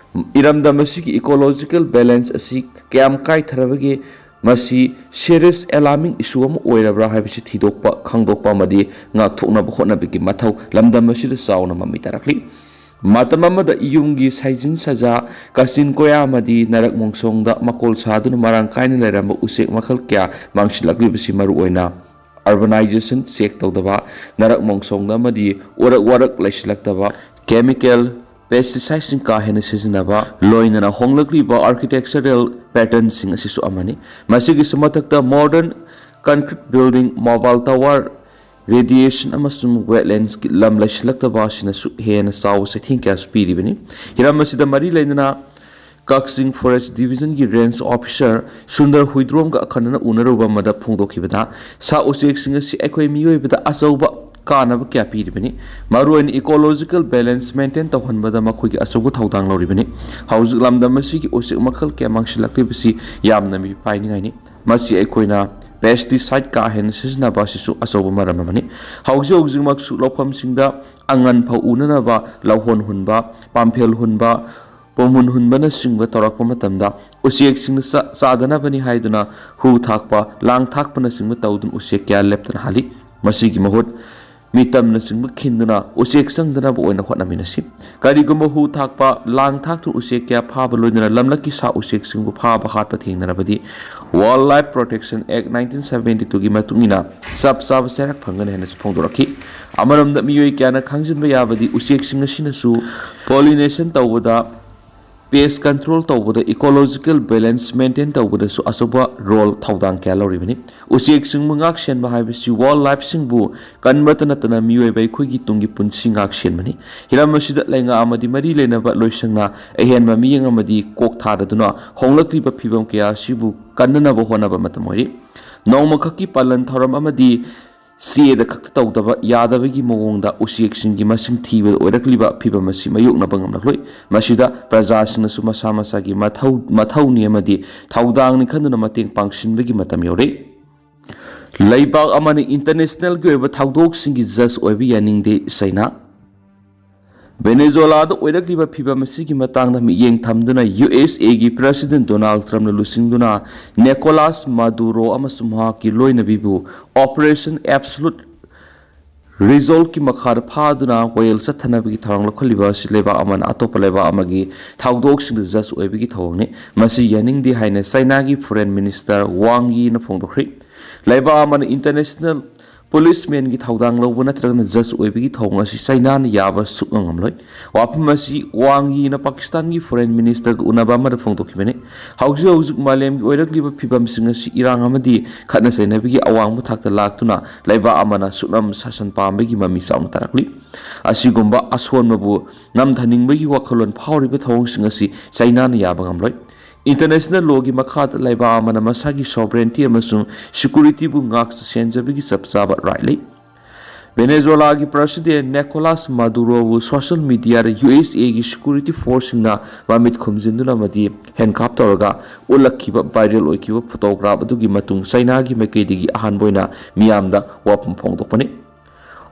ꯏꯔꯝꯗꯝ ꯑꯁꯤꯒꯤ ecological balance ꯑꯁꯤ ꯀꯌꯥꯝ ꯀꯥꯏꯊꯔꯕꯒꯦ? ꯃꯁꯤ serious alarming issue ꯑꯃ ꯑꯣꯏꯔꯕ꯭ꯔꯥ ꯍꯥꯏꯕꯁꯤ ꯊꯤꯗꯣꯛꯄ, ꯈꯪꯗꯣꯛꯄ ꯑꯃꯗꯤ ꯉꯥꯛꯊꯣꯛꯅꯕ ꯍꯣꯠꯅꯕꯒꯤ ꯃꯊꯧ ꯂꯝꯗꯝ ꯑꯁꯤꯗ ꯆꯥꯎꯅ ꯃꯃꯤ ꯇꯥꯔꯛꯂꯤ꯫ ꯃꯇꯝ ꯑꯃꯗ ꯏꯌꯨꯝꯒꯤ ꯁꯥꯏꯖꯤꯟ ꯁꯖꯥ, ꯀꯥꯆꯤꯟ ꯀꯣꯌꯥ ꯑꯃꯗꯤ ꯅꯔꯛ ꯃꯣꯡꯁꯣꯡꯗ ꯃꯀꯣꯜ ꯁꯥꯗꯨꯅ ꯃꯔꯥꯡ ꯀꯥꯏꯅ ꯂꯩꯔꯝꯕ ꯎꯆꯦꯛ ꯃꯈꯜ ꯀꯌꯥ ꯃꯥꯡꯁꯤꯜꯂꯛꯂꯤꯕꯁꯤ ꯃꯔꯨꯑꯣꯏꯅ urbanization check ꯇꯧꯗꯕ, ꯅꯔꯛ ꯃꯣꯡꯁꯣꯡꯗ ꯑꯃꯗꯤ ꯎꯔꯛ ꯋꯥꯔꯛ ꯂꯩꯁꯤꯜꯂꯛꯇꯕ, chemical, pesticideꯁꯤꯡ ꯀꯥ ꯍꯦꯟꯅ ꯁꯤꯖꯤꯟꯅꯕ, ꯂꯣꯏꯅꯅ ꯍꯣꯡꯂꯛꯂꯤꯕ architectural patternꯁꯤꯡ ꯑꯁꯤꯁꯨ ꯑꯃꯅꯤ꯫ ꯃꯁꯤꯒꯤꯁꯨ ꯃꯊꯛꯇ modern concrete building, mobile tower, radiation ꯑꯃꯁꯨꯡ wetlandsꯀꯤ ꯂꯝ ꯂꯩꯁꯤꯜꯂꯛꯇꯕ ꯑꯁꯤꯅꯁꯨ ꯍꯦꯟꯅ ꯆꯥꯎꯕ ꯆꯩꯊꯦꯡ ꯀꯌꯥꯁꯨ ꯄꯤꯔꯤꯕꯅꯤ꯫ ꯍꯤꯔꯝ ꯑꯁꯤꯗ ꯃꯔꯤ ꯂꯩꯅꯅ ꯀꯛꯆꯤꯡ Forest Divisionꯒꯤ range officer ꯁꯨꯟꯗꯔ ꯍꯨꯏꯗ꯭ꯔꯣꯝꯒ ꯑꯈꯟꯅꯅ ꯎꯅꯔꯨꯕ ꯑꯃꯗ ꯐꯣꯡꯗꯣꯛꯈꯤꯕꯗ, ꯁꯥ ꯎꯆꯦꯛꯁꯤꯡ ꯑꯁꯤ ꯑꯩꯈꯣꯏ ꯃꯤꯑꯣꯏꯕꯗ ꯑꯆꯧꯕ ꯀꯥꯟꯅꯕ ꯀꯌꯥ ꯄꯤꯔꯤꯕꯅꯤ꯫ ꯃꯔꯨꯑꯣꯏꯅ ecological balance maintain ꯇꯧꯍꯟꯕꯗ ꯃꯈꯣꯏꯒꯤ ꯑꯆꯧꯕ ꯊꯧꯗꯥꯡ ꯂꯧꯔꯤꯕꯅꯤ꯫ ꯍꯧꯖꯤꯛ ꯂꯝꯗꯝ ꯑꯁꯤꯒꯤ ꯎꯆꯦꯛ ꯃꯈꯜ ꯀꯌꯥ ꯃꯥꯡꯁꯤꯜꯂꯛꯂꯤꯕꯁꯤ ꯌꯥꯝꯅ ꯃꯤꯄꯥꯏꯅꯤꯡꯉꯥꯏꯅꯤ꯫ ꯃꯁꯤ ꯑꯩꯈꯣꯏꯅ pesticide ꯀꯥ ꯍꯦꯟꯅ ꯁꯤꯖꯤꯟꯅꯕ ꯑꯁꯤꯁꯨ ꯑꯆꯧꯕ ꯃꯔꯝ ꯑꯃꯅꯤ꯫ ꯍꯧꯖꯤꯛ ꯍꯧꯖꯤꯛꯃꯛꯁꯨ ꯂꯧꯐꯝꯁꯤꯡꯗ ꯑꯉꯟ ꯐꯧ ꯎꯅꯅꯕ ꯂꯧꯍꯣꯟ ꯍꯨꯟꯕ, ꯄꯥꯝꯐꯦꯜ ꯍꯨꯟꯕ, ꯄꯣꯝꯍꯨꯟ ꯍꯨꯟꯕꯅꯆꯤꯡꯕ ꯇꯧꯔꯛꯄ ꯃꯇꯝꯗ ꯎꯆꯦꯛꯁꯤꯡꯅ ꯆꯥ-, ꯆꯥꯗꯅꯕꯅꯤ ꯍꯥꯏꯗꯨꯅ ꯍꯨ ꯊꯥꯛꯄ, ꯂꯥꯡ ꯊꯥꯛꯄꯅꯆꯤꯡꯕ ꯇꯧꯗꯨꯅ ꯎꯆꯦꯛ ꯀꯌꯥ ꯂꯦꯞꯇꯅ ꯍꯥꯠꯂꯤ꯫ ꯃꯁꯤꯒꯤ ꯃꯍꯨꯠ ꯃꯤꯇꯝꯅꯆꯤꯡꯕ ꯈꯤꯟꯗꯨꯅ ꯎꯆꯦꯛ ꯆꯪꯗꯅꯕ ꯑꯣꯏꯅ ꯍꯣꯠꯅꯃꯤꯟꯅꯁꯤ꯫ ꯀꯔꯤꯒꯨꯝꯕ ꯍꯨ ꯊꯥꯛꯄ, ꯂꯥꯡ ꯊꯥꯛꯇꯨꯅ ꯎꯆꯦꯛ ꯀꯌꯥ ꯐꯥꯕ, ꯂꯣꯏꯅꯅ ꯂꯝꯂꯛꯀꯤ ꯁꯥ ꯎꯆꯦꯛꯁꯤꯡꯕꯨ ꯐꯥꯕ ꯍꯥꯠꯄ ꯊꯦꯡꯅꯔꯕꯗꯤ, Wildlife Protection Act nineteen seventy twoꯒꯤ ꯃꯇꯨꯡ ꯏꯟꯅ ꯆꯞ ꯆꯥꯕ ꯆꯩꯔꯥꯛ ꯐꯪꯒꯅꯤ ꯍꯥꯏꯅꯁꯨ ꯐꯣꯡꯗꯣꯔꯛꯈꯤ꯫ ꯑꯃꯔꯣꯝꯗ ꯃꯤꯑꯣꯏ ꯀꯌꯥꯅ ꯈꯪꯖꯤꯟꯕ ꯌꯥꯕꯗꯤ, ꯎꯆꯦꯛꯁꯤꯡ ꯑꯁꯤꯅꯁꯨ pollination ꯇꯧꯕꯗ, pest control ꯇꯧꯕꯗ, ecological balance maintain ꯇꯧꯕꯗꯁꯨ ꯑꯆꯧꯕ role, ꯊꯧꯗꯥꯡ ꯀꯌꯥ ꯂꯧꯔꯤꯕꯅꯤ꯫ ꯎꯆꯦꯛꯁꯤꯡꯕꯨ ꯉꯥꯛ ꯁꯦꯟꯕ ꯍꯥꯏꯕꯁꯤ wildlifeꯁꯤꯡꯕꯨ ꯀꯟꯕꯇ ꯅꯠꯇꯅ ꯃꯤꯑꯣꯏꯕ ꯑꯩꯈꯣꯏꯒꯤ ꯇꯨꯡꯒꯤ ꯄꯨꯟꯁꯤ ꯉꯥꯛ ꯁꯦꯟꯕꯅꯤ꯫ ꯍꯤꯔꯝ ꯑꯁꯤꯗ ꯂꯩꯉꯥꯛ ꯑꯃꯗꯤ ꯃꯔꯤ ꯂꯩꯅꯕ ꯂꯣꯏꯁꯪꯅ ꯑꯍꯦꯟꯕ ꯃꯤꯠꯌꯦꯡ ꯑꯃꯗꯤ ꯀꯣꯛ ꯊꯥꯗꯗꯨꯅ ꯍꯣꯡꯂꯛꯂꯤꯕ ꯐꯤꯕꯝ ꯀꯌꯥ ꯑꯁꯤꯕꯨ ꯀꯟꯅꯅꯕ ꯍꯣꯠꯅꯕ ꯃꯇꯝ ꯑꯣꯏꯔꯤ꯫ ꯅꯣꯡꯃꯈꯛꯀꯤ ꯄꯥꯂꯟ ꯊꯧꯔꯝ ꯑꯃꯗꯤ ꯆꯦꯗ ꯈꯛꯇ ꯇꯧꯗꯕ ꯌꯥꯗꯕꯒꯤ ꯃꯑꯣꯡꯗ ꯎꯆꯦꯛꯁꯤꯡꯒꯤ ꯃꯁꯤꯡ ꯊꯤꯕꯗ ꯑꯣꯏꯔꯛꯂꯤꯕ ꯐꯤꯕꯝ ꯑꯁꯤ ꯃꯥꯌꯣꯛꯅꯕ ꯉꯝꯂꯛꯂꯣꯏ꯫ ꯃꯁꯤꯗ ꯄ꯭ꯔꯖꯥꯁꯤꯡꯅꯁꯨ ꯃꯁꯥ ꯃꯁꯥꯒꯤ ꯃꯊꯧ, ꯃꯊꯧꯅꯤ ꯑꯃꯗꯤ ꯊꯧꯗꯥꯡꯅꯤ ꯈꯟꯗꯨꯅ ꯃꯇꯦꯡ ꯄꯥꯡꯁꯤꯟꯕꯒꯤ ꯃꯇꯝ ꯌꯧꯔꯦ꯫ ꯂꯩꯕꯥꯛ ꯑꯃꯅ ꯏꯟꯇꯔꯅꯦꯁꯅꯦꯜꯒꯤ ꯑꯣꯏꯕ ꯊꯧꯗꯣꯛꯁꯤꯡꯒꯤ ꯖꯖ ꯑꯣꯏꯕ ꯌꯥꯅꯤꯡꯗꯦ ꯆꯩꯅꯥ꯫ ꯚꯦꯅꯦꯖꯨꯋꯦꯂꯥꯗ ꯑꯣꯏꯔꯛꯂꯤꯕ ꯐꯤꯚꯝ ꯑꯁꯤꯒꯤ ꯃꯇꯥꯡꯗ ꯃꯤꯠꯌꯦꯡ ꯊꯝꯗꯨꯅ ꯌꯨ ꯑꯦꯁ ꯑꯦꯒꯤ ꯄ꯭ꯔꯦꯁꯤꯗꯦꯟ ꯗꯣꯅꯥꯜꯗ ꯇ꯭ꯔꯝꯞꯅ ꯂꯨꯆꯤꯡꯗꯨꯅ ꯅꯤꯀꯣꯂꯥꯁ ꯃꯥꯗꯨꯔꯣ ꯑꯃꯁꯨꯡ ꯃꯍꯥꯛꯀꯤ ꯂꯣꯏꯅꯕꯤꯕꯨ ꯑꯣꯄꯔꯦꯁꯟ ꯑꯦꯕꯁꯣꯂꯨꯠ ꯔꯤꯖꯣꯜꯠꯀꯤ ꯃꯈꯥꯗ ꯐꯥꯗꯨꯅ ꯋꯥꯌꯦꯜ ꯆꯠꯊꯅꯕꯒꯤ ꯊꯧꯔꯥꯡ ꯂꯧꯈꯠꯂꯤꯕ ꯑꯁꯤ ꯂꯩꯕꯥꯛ ꯑꯃꯅ ꯑꯇꯣꯞꯄ ꯂꯩꯕꯥꯛ ꯑꯃꯒꯤ ꯊꯧꯗꯣꯛꯁꯤꯡꯗ ꯖꯖ ꯑꯣꯏꯕꯒꯤ ꯊꯧꯑꯣꯡꯅꯤ꯫ ꯃꯁꯤ ꯌꯥꯅꯤꯡꯗꯦ ꯍꯥꯏꯅ ꯆꯩꯅꯥꯒꯤ ꯐꯣꯔꯦꯟ ꯃꯤꯅꯤꯁꯇꯔ ꯋꯥꯡ ꯌꯤꯅ ꯐꯣꯡꯗꯣꯛꯈ꯭ꯔꯤ꯫ ꯂꯩꯕꯥꯛ ꯑꯃꯅ ꯏꯟꯇꯔꯅꯦꯁꯅꯦꯜ ꯄꯨꯂꯤꯁꯃꯦꯟꯒꯤ ꯊꯧꯗꯥꯡ ꯂꯧꯕ ꯅꯠꯇ꯭ꯔꯒꯅ ꯖꯖ ꯑꯣꯏꯕꯒꯤ ꯊꯧꯑꯣꯡ ꯑꯁꯤ ꯆꯩꯅꯥꯅ ꯌꯥꯕ ꯁꯨꯛꯉꯝ ꯉꯝꯂꯣꯏ꯫ ꯋꯥꯐꯝ ꯑꯁꯤ ꯋꯥꯡ ꯌꯤꯅ ꯄꯥꯀꯤꯁꯇꯥꯟꯒꯤ ꯐꯣꯔꯦꯟ ꯃꯤꯅꯤꯁꯇꯔꯒ ꯎꯅꯕ ꯑꯃꯗ ꯐꯣꯡꯗꯣꯛꯈꯤꯕꯅꯤ꯫ ꯍꯧꯖꯤꯛ ꯍꯧꯖꯤꯛ ꯃꯥꯂꯦꯝꯒꯤ ꯑꯣꯏꯔꯛꯂꯤꯕ ꯐꯤꯕꯝꯁꯤꯡ ꯑꯁꯤ ꯏꯔꯥꯡ ꯑꯃꯗꯤ ꯈꯠꯅ ꯆꯩꯅꯕꯒꯤ ꯑꯋꯥꯡꯕ ꯊꯥꯛꯇ ꯂꯥꯛꯇꯨꯅ ꯂꯩꯕꯥꯛ ꯑꯃꯅ ꯁꯨꯛꯅꯝ ꯁꯥꯁꯟ ꯄꯥꯝꯕꯒꯤ ꯃꯃꯤ ꯆꯥꯎꯅ ꯇꯥꯔꯛꯂꯤ꯫ ꯑꯁꯤꯒꯨꯝꯕ ꯑꯁꯣꯟꯕꯕꯨ ꯅꯝꯊꯅꯤꯡꯕꯒꯤ ꯋꯥꯈꯜꯂꯣꯟ ꯐꯥꯎꯔꯤꯕ ꯊꯧꯑꯣꯡꯁꯤꯡ ꯑꯁꯤ ꯆꯩꯅꯥꯅ ꯌꯥꯕ ꯉꯝꯂꯣꯏ꯫ ꯏꯟꯇꯔꯅꯦꯁꯅꯦꯜ ꯂꯣꯒꯤ ꯃꯈꯥꯗ ꯂꯩꯕꯥꯛ ꯑꯃꯅ ꯃꯁꯥꯒꯤ ꯁꯣꯚꯔꯦꯟꯇꯤ ꯑꯃꯁꯨꯡ ꯁꯦꯀ꯭ꯌꯨꯔꯤꯇꯤꯕꯨ ꯉꯥꯛ ꯁꯦꯟꯖꯕꯒꯤ ꯆꯞ ꯆꯥꯕ ꯔꯥꯏꯠ ꯂꯩ꯫ ꯚꯦꯅꯦꯖꯨꯋꯦꯂꯥꯒꯤ ꯄ꯭ꯔꯁꯤꯗꯦꯟ ꯅꯤꯀꯣꯂꯥꯁ ꯃꯥꯗꯨꯔꯣꯕꯨ ꯁꯣꯁꯤꯌꯦꯜ ꯃꯤꯗꯤꯌꯥꯗ ꯌꯨ ꯑꯦꯁ ꯑꯦꯒꯤ ꯁꯦꯀ꯭ꯌꯨꯔꯤꯇꯤ ꯐꯣꯔꯁꯁꯤꯡꯅ ꯃꯃꯤꯠ ꯈꯨꯝꯖꯤꯟꯗꯨꯅ ꯑꯃꯗꯤ ꯍꯦꯟꯀꯥꯞ ꯇꯧꯔꯒ ꯎꯠꯂꯛꯈꯤꯕ ꯚꯥꯏꯔꯦꯜ ꯑꯣꯏꯈꯤꯕ ꯐꯣꯇꯣꯒ꯭ꯔꯥꯐ ꯑꯗꯨꯒꯤ ꯃꯇꯨꯡ ꯆꯩꯅꯥꯒꯤ ꯃꯥꯏꯀꯩꯗꯒꯤ ꯑꯍꯥꯟꯕ ꯑꯣꯏꯅ ꯃꯤꯌꯥꯝꯗ ꯋꯥꯐꯝ ꯐꯣꯡꯗꯣꯛꯄꯅꯤ꯫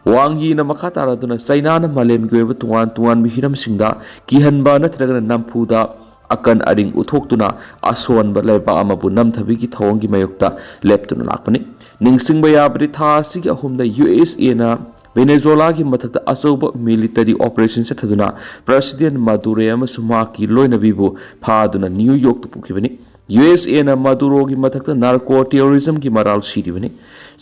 ꯋꯥꯡ ꯌꯤꯅ ꯃꯈꯥ ꯇꯥꯔꯗꯨꯅ ꯆꯩꯅꯥꯅ ꯃꯥꯂꯦꯝꯒꯤ ꯑꯣꯏꯕ ꯇꯣꯉꯥꯟ ꯇꯣꯉꯥꯟꯕ ꯍꯤꯔꯝꯁꯤꯡꯗ ꯀꯤꯍꯟꯕ ꯅꯠꯇ꯭ꯔꯒꯅ ꯅꯝꯐꯨꯗ ꯑꯀꯟ ꯑꯔꯤꯡ ꯎꯠꯊꯣꯛꯇꯨꯅ ꯑꯁꯣꯟꯕ ꯂꯩꯕꯥꯛ ꯑꯃꯕꯨ ꯅꯝꯊꯕꯒꯤ ꯊꯧꯑꯣꯡꯒꯤ ꯃꯥꯌꯣꯛꯇ ꯂꯦꯞꯇꯨꯅ ꯂꯥꯛꯄꯅꯤ꯫ ꯅꯤꯡꯁꯤꯡꯕ ꯌꯥꯕꯗꯤ ꯊꯥ ꯑꯁꯤꯒꯤ ꯑꯍꯨꯝꯗ ꯌꯨ ꯑꯦꯁ ꯑꯦꯅ ꯚꯦꯅꯦꯖꯨꯋꯦꯂꯥꯒꯤ ꯃꯊꯛꯇ ꯑꯆꯧꯕ ꯃꯤꯂꯤꯇꯔꯤ ꯑꯣꯄꯔꯦꯁꯟ ꯆꯠꯊꯗꯨꯅ ꯄ꯭ꯔꯁꯤꯗꯦꯟ ꯃꯥꯗꯨꯔꯦ ꯑꯃꯁꯨꯡ ꯃꯍꯥꯛꯀꯤ ꯂꯣꯏꯅꯕꯤꯕꯨ ꯐꯥꯗꯨꯅ ꯅ꯭ꯌꯨ ꯌꯣꯔꯛꯇ ꯄꯨꯈꯤꯕꯅꯤ꯫ ꯌꯨ ꯑꯦꯁ ꯑꯦꯅ ꯃꯥꯗꯨꯔꯣꯒꯤ ꯃꯊꯛꯇ ꯅꯥꯔꯀꯣ ꯇꯦꯔꯣꯔꯤꯖꯝꯒꯤ ꯃꯔꯥꯜ ꯁꯤꯔꯤꯕꯅꯤ꯫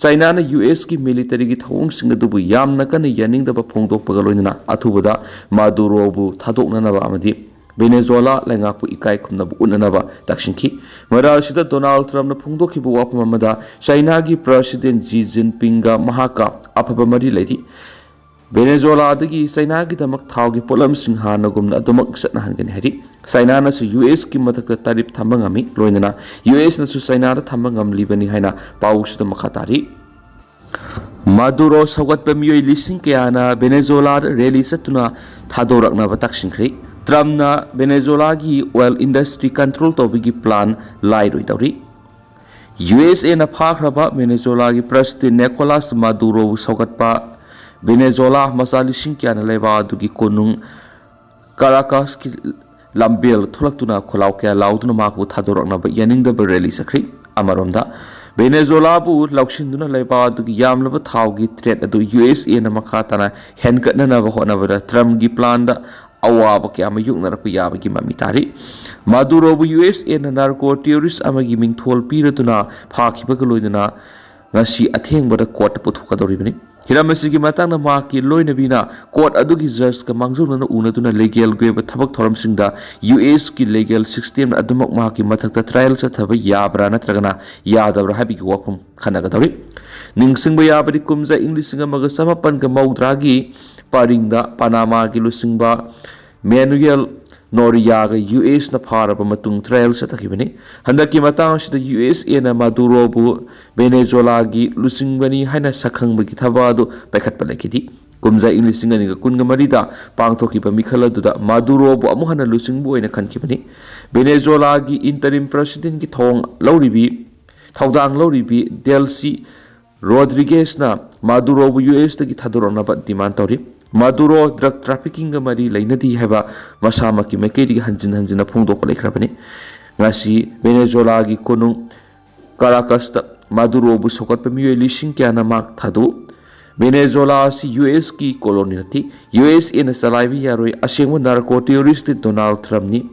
ꯆꯩꯅꯥꯅ ꯌꯨ ꯑꯦꯁꯀꯤ ꯃꯤꯂꯤꯇꯔꯤꯒꯤ ꯊꯧꯑꯣꯡꯁꯤꯡ ꯑꯗꯨꯕꯨ ꯌꯥꯝꯅ ꯀꯟꯅ ꯌꯥꯅꯤꯡꯗꯕ ꯐꯣꯡꯗꯣꯛꯄꯒ ꯂꯣꯏꯅꯅ ꯑꯊꯨꯕꯗ ꯃꯥꯗꯨꯔꯣꯕꯨ ꯊꯥꯗꯣꯛꯅꯅꯕ ꯑꯃꯗꯤ ꯚꯦꯅꯦꯖꯨꯋꯦꯂꯥ ꯂꯩꯉꯥꯛꯄꯨ ꯏꯀꯥꯏ ꯈꯨꯝꯅꯕ ꯎꯠꯅꯅꯕ ꯇꯛꯁꯤꯟꯈꯤ꯫ ꯃꯔꯛ ꯑꯁꯤꯗ ꯗꯣꯅꯥꯜꯗ ꯇ꯭ꯔꯝꯞꯅ ꯐꯣꯡꯗꯣꯛꯈꯤꯕ ꯋꯥꯐꯝ ꯑꯃꯗ ꯆꯩꯅꯥꯒꯤ ꯄ꯭ꯔꯁꯤꯗꯦꯟ ꯖꯤ ꯖꯤꯟꯄꯤꯡꯒ ꯃꯍꯥꯛꯀ ꯑꯐꯕ ꯃꯔꯤ ꯂꯩꯔꯤ꯫ ꯚꯦꯅꯦꯖꯨꯋꯦꯂꯥꯗꯒꯤ ꯆꯩꯅꯥꯒꯤꯗꯃꯛ ꯊꯥꯎꯒꯤ ꯄꯣꯠꯂꯝꯁꯤꯡ ꯍꯥꯟꯅꯒꯨꯝꯅ ꯑꯗꯨꯃꯛ ꯆꯠꯅꯍꯟꯒꯅꯤ ꯍꯥꯏꯔꯤ꯫ ꯆꯩꯅꯥꯅꯁꯨ ꯌꯨ ꯑꯦꯁꯀꯤ ꯃꯊꯛꯇ ꯇꯥꯔꯤꯐ ꯊꯝꯕ ꯉꯝꯃꯤ, ꯂꯣꯏꯅꯅ ꯌꯨ ꯑꯦꯁꯅꯁꯨ ꯆꯩꯅꯥꯗ ꯊꯝꯕ ꯉꯝꯂꯤꯕꯅꯤ ꯍꯥꯏꯅ ꯄꯥꯎꯁꯤꯗ ꯃꯈꯥ ꯇꯥꯔꯤ꯫ ꯃꯥꯗꯨꯔꯣ ꯁꯧꯒꯠꯄ ꯃꯤꯑꯣꯏ ꯂꯤꯁꯤꯡ ꯀꯌꯥꯅ ꯚꯦꯅꯦꯖꯨꯋꯦꯂꯥꯗ ꯔꯦꯂꯤ ꯆꯠꯇꯨꯅ ꯊꯥꯗꯣꯔꯛꯅꯕ ꯇꯛꯁꯤꯟꯈ꯭ꯔꯦ꯫ ꯇ꯭ꯔꯝꯞꯅ ꯚꯦꯅꯦꯖꯨꯋꯦꯂꯥꯒꯤ ꯑꯣꯏꯜ ꯏꯟꯗꯁꯇ꯭ꯔꯤ ꯀꯟꯇ꯭ꯔꯣꯜ ꯇꯧꯕꯒꯤ ꯄ꯭ꯂꯥꯟ ꯂꯥꯏꯔꯣꯏ ꯇꯧꯔꯤ꯫ ꯌꯨ ꯑꯦꯁ ꯑꯦꯅ ꯐꯥꯈ꯭ꯔꯕ ꯚꯦꯅꯦꯖꯨꯋꯦꯂꯥꯒꯤ ꯄ꯭ꯔꯁꯤꯗꯦꯟ ꯅꯤꯀꯣꯂꯥꯁ ꯃꯥꯗꯨꯔꯣꯕꯨ ꯁꯧꯒꯠꯄ ꯚꯦꯅꯦꯖꯨꯋꯦꯂꯥ ꯃꯆꯥ ꯂꯤꯁꯤꯡ ꯀꯌꯥꯅ ꯂꯩꯕꯥꯛ ꯑꯗꯨꯒꯤ ꯀꯣꯅꯨꯡ ꯀꯥꯔꯥꯀꯥꯁꯀꯤ ꯂꯝꯕꯦꯜ ꯊꯣꯛꯂꯛꯇꯨꯅ ꯈꯣꯜꯂꯥꯎ ꯀꯌꯥ ꯂꯥꯎꯗꯨꯅ ꯃꯍꯥꯛꯄꯨ ꯊꯥꯗꯣꯔꯛꯅꯕ ꯌꯥꯅꯤꯡꯗꯕ ꯔꯦꯂꯤ ꯆꯠꯈ꯭ꯔꯤ꯫ ꯑꯃꯔꯣꯝꯗ, ꯚꯦꯅꯦꯖꯨꯋꯦꯂꯥꯕꯨ ꯂꯧꯁꯤꯟꯗꯨꯅ ꯂꯩꯕꯥꯛ ꯑꯗꯨꯒꯤ ꯌꯥꯝꯂꯕ ꯊꯥꯎꯒꯤ ꯇ꯭ꯔꯦꯠ ꯑꯗꯨ ꯌꯨ ꯑꯦꯁ ꯑꯦꯅ ꯃꯈꯥ ꯇꯥꯅ ꯍꯦꯟꯒꯠꯅꯅꯕ ꯍꯣꯠꯅꯕꯗ ꯇ꯭ꯔꯝꯒꯤ ꯄ꯭ꯂꯥꯟꯗ ꯑꯋꯥꯕ ꯀꯌꯥ ꯃꯥꯌꯣꯛꯅꯔꯛꯄ ꯌꯥꯕꯒꯤ ꯃꯃꯤ ꯇꯥꯔꯤ꯫ ꯃꯥꯗꯨꯔꯣꯕꯨ ꯌꯨ ꯑꯦꯁ ꯑꯦꯅ ꯅꯥꯔꯀꯣ ꯇꯦꯔꯣꯔꯤꯁ ꯑꯃꯒꯤ ꯃꯤꯡꯊꯣꯜ ꯄꯤꯔꯗꯨꯅ ꯐꯥꯈꯤꯕꯒ ꯂꯣꯏꯅꯅ ꯉꯁꯤ ꯑꯊꯦꯡꯕꯗ ꯀꯣꯔꯠꯇ ꯄꯨꯊꯣꯛꯀꯗꯧꯔꯤꯕꯅꯤ꯫ ꯍꯤꯔꯝ ꯑꯁꯤꯒꯤ ꯃꯇꯥꯡꯗ ꯃꯍꯥꯛꯀꯤ ꯂꯣꯏꯅꯕꯤꯅ ꯀꯣꯔꯠ ꯑꯗꯨꯒꯤ ꯖꯖꯀ ꯃꯥꯡꯖꯧꯅꯅ ꯎꯅꯗꯨꯅ ꯂꯤꯒꯦꯜꯒꯤ ꯑꯣꯏꯕ ꯊꯕꯛ ꯊꯧꯔꯝꯁꯤꯡꯗ ꯌꯨ ꯑꯦꯁꯀꯤ ꯂꯤꯒꯦꯜ ꯁꯤꯁꯇꯦꯝꯅ ꯑꯗꯨꯃꯛ ꯃꯍꯥꯛꯀꯤ ꯃꯊꯛꯇ ꯇ꯭ꯔꯥꯏꯌꯦꯜ ꯆꯠꯊꯕ ꯌꯥꯕ꯭ꯔꯥ ꯅꯠꯇ꯭ꯔꯒꯅ ꯌꯥꯗꯕ꯭ꯔꯥ ꯍꯥꯏꯕꯒꯤ ꯋꯥꯐꯝ ꯈꯟꯅꯒꯗꯧꯔꯤ꯫ ꯅꯤꯡꯁꯤꯡꯕ ꯌꯥꯕꯗꯤ, ꯀꯨꯝꯖꯥ ꯏꯪ ꯂꯤꯁꯤꯡ ꯑꯃꯒ ꯆꯃꯥꯄꯟꯒ ꯃꯧꯗ꯭ꯔꯥꯒꯤ ꯄꯔꯤꯡꯗ ꯄꯅꯥꯃꯥꯒꯤ ꯂꯨꯆꯤꯡꯕ ꯃꯦꯅꯨꯌꯦꯜ ꯅꯣꯔꯤꯌꯥꯒ ꯌꯨ ꯑꯦꯁꯅ ꯐꯥꯔꯕ ꯃꯇꯨꯡ ꯇ꯭ꯔꯥꯏꯌꯦꯜ ꯆꯠꯊꯈꯤꯕꯅꯤ꯫ ꯍꯟꯗꯛꯀꯤ ꯃꯇꯥꯡ ꯑꯁꯤꯗ ꯌꯨ ꯑꯦꯁ ꯑꯦꯅ ꯃꯥꯗꯨꯔꯣꯕꯨ ꯚꯦꯅꯦꯖꯨꯋꯦꯂꯥꯒꯤ ꯂꯨꯆꯤꯡꯕꯅꯤ ꯍꯥꯏꯅ ꯁꯛꯈꯪꯕꯒꯤ ꯊꯕꯛ ꯑꯗꯨ ꯄꯥꯏꯈꯠꯄ ꯂꯩꯈꯤꯗꯦ꯫ ꯀꯨꯝꯖꯥ ꯏꯪ ꯂꯤꯁꯤꯡ ꯑꯅꯤꯒ ꯀꯨꯟꯒ ꯃꯔꯤꯗ ꯄꯥꯡꯊꯣꯛꯈꯤꯕ ꯃꯤꯈꯜ ꯑꯗꯨꯗ ꯃꯥꯗꯨꯔꯣꯕꯨ ꯑꯃꯨꯛ ꯍꯟꯅ ꯂꯨꯆꯤꯡꯕ ꯑꯣꯏꯅ ꯈꯟꯈꯤꯕꯅꯤ꯫ ꯚꯦꯅꯦꯖꯨꯋꯦꯂꯥꯒꯤ ꯏꯟꯇꯔꯤꯝ ꯄ꯭ꯔꯁꯤꯗꯦꯟꯒꯤ ꯊꯧꯑꯣꯡ ꯂꯧꯔꯤꯕꯤ, ꯊꯧꯗꯥꯡ ꯂꯧꯔꯤꯕꯤ ꯗꯦꯜꯁꯤ ꯔꯣꯗ꯭ꯔꯤꯒꯦꯁꯅ ꯃꯥꯗꯨꯔꯣꯕꯨ ꯌꯨ ꯑꯦꯁꯇꯒꯤ ꯊꯥꯗꯣꯔꯛꯅꯕ ꯗꯤꯃꯥꯟ ꯇꯧꯔꯤ꯫ ꯃꯥꯗꯨꯔꯣ ꯗ꯭ꯔꯒ ꯇ꯭ꯔꯥꯐꯤꯀꯤꯡꯒ ꯃꯔꯤ ꯂꯩꯅꯗꯦ ꯍꯥꯏꯕ ꯃꯁꯥꯃꯛꯀꯤ ꯃꯥꯏꯀꯩꯗꯒꯤ ꯍꯟꯖꯤꯟ ꯍꯟꯖꯤꯟꯅ ꯐꯣꯡꯗꯣꯛꯄ ꯂꯩꯈ꯭ꯔꯕꯅꯤ꯫ ꯉꯁꯤ ꯚꯦꯅꯦꯖꯨꯋꯦꯂꯥꯒꯤ ꯀꯣꯅꯨꯡ ꯀꯥꯔꯥꯀꯁꯇ ꯃꯥꯗꯨꯔꯣꯕꯨ ꯁꯧꯒꯠꯄ ꯃꯤꯑꯣꯏ ꯂꯤꯁꯤꯡ ꯀꯌꯥꯅ ꯃꯥꯛ ꯊꯥꯗꯨ꯫ ꯚꯦꯅꯦꯖꯨꯋꯦꯂꯥ ꯑꯁꯤ ꯌꯨ ꯑꯦꯁꯀꯤ ꯀꯣꯂꯣꯅꯤ ꯅꯠꯇꯦ, ꯌꯨ ꯑꯦꯁ ꯑꯦꯅ ꯆꯂꯥꯏꯕ ꯌꯥꯔꯣꯏ꯫ ꯑꯁꯦꯡꯕ ꯅꯥꯔꯀꯣ ꯇꯦꯔꯣꯔꯤꯁꯇꯤ ꯗꯣꯅꯥꯜꯗ ꯇ꯭ꯔꯝꯞꯅꯤ,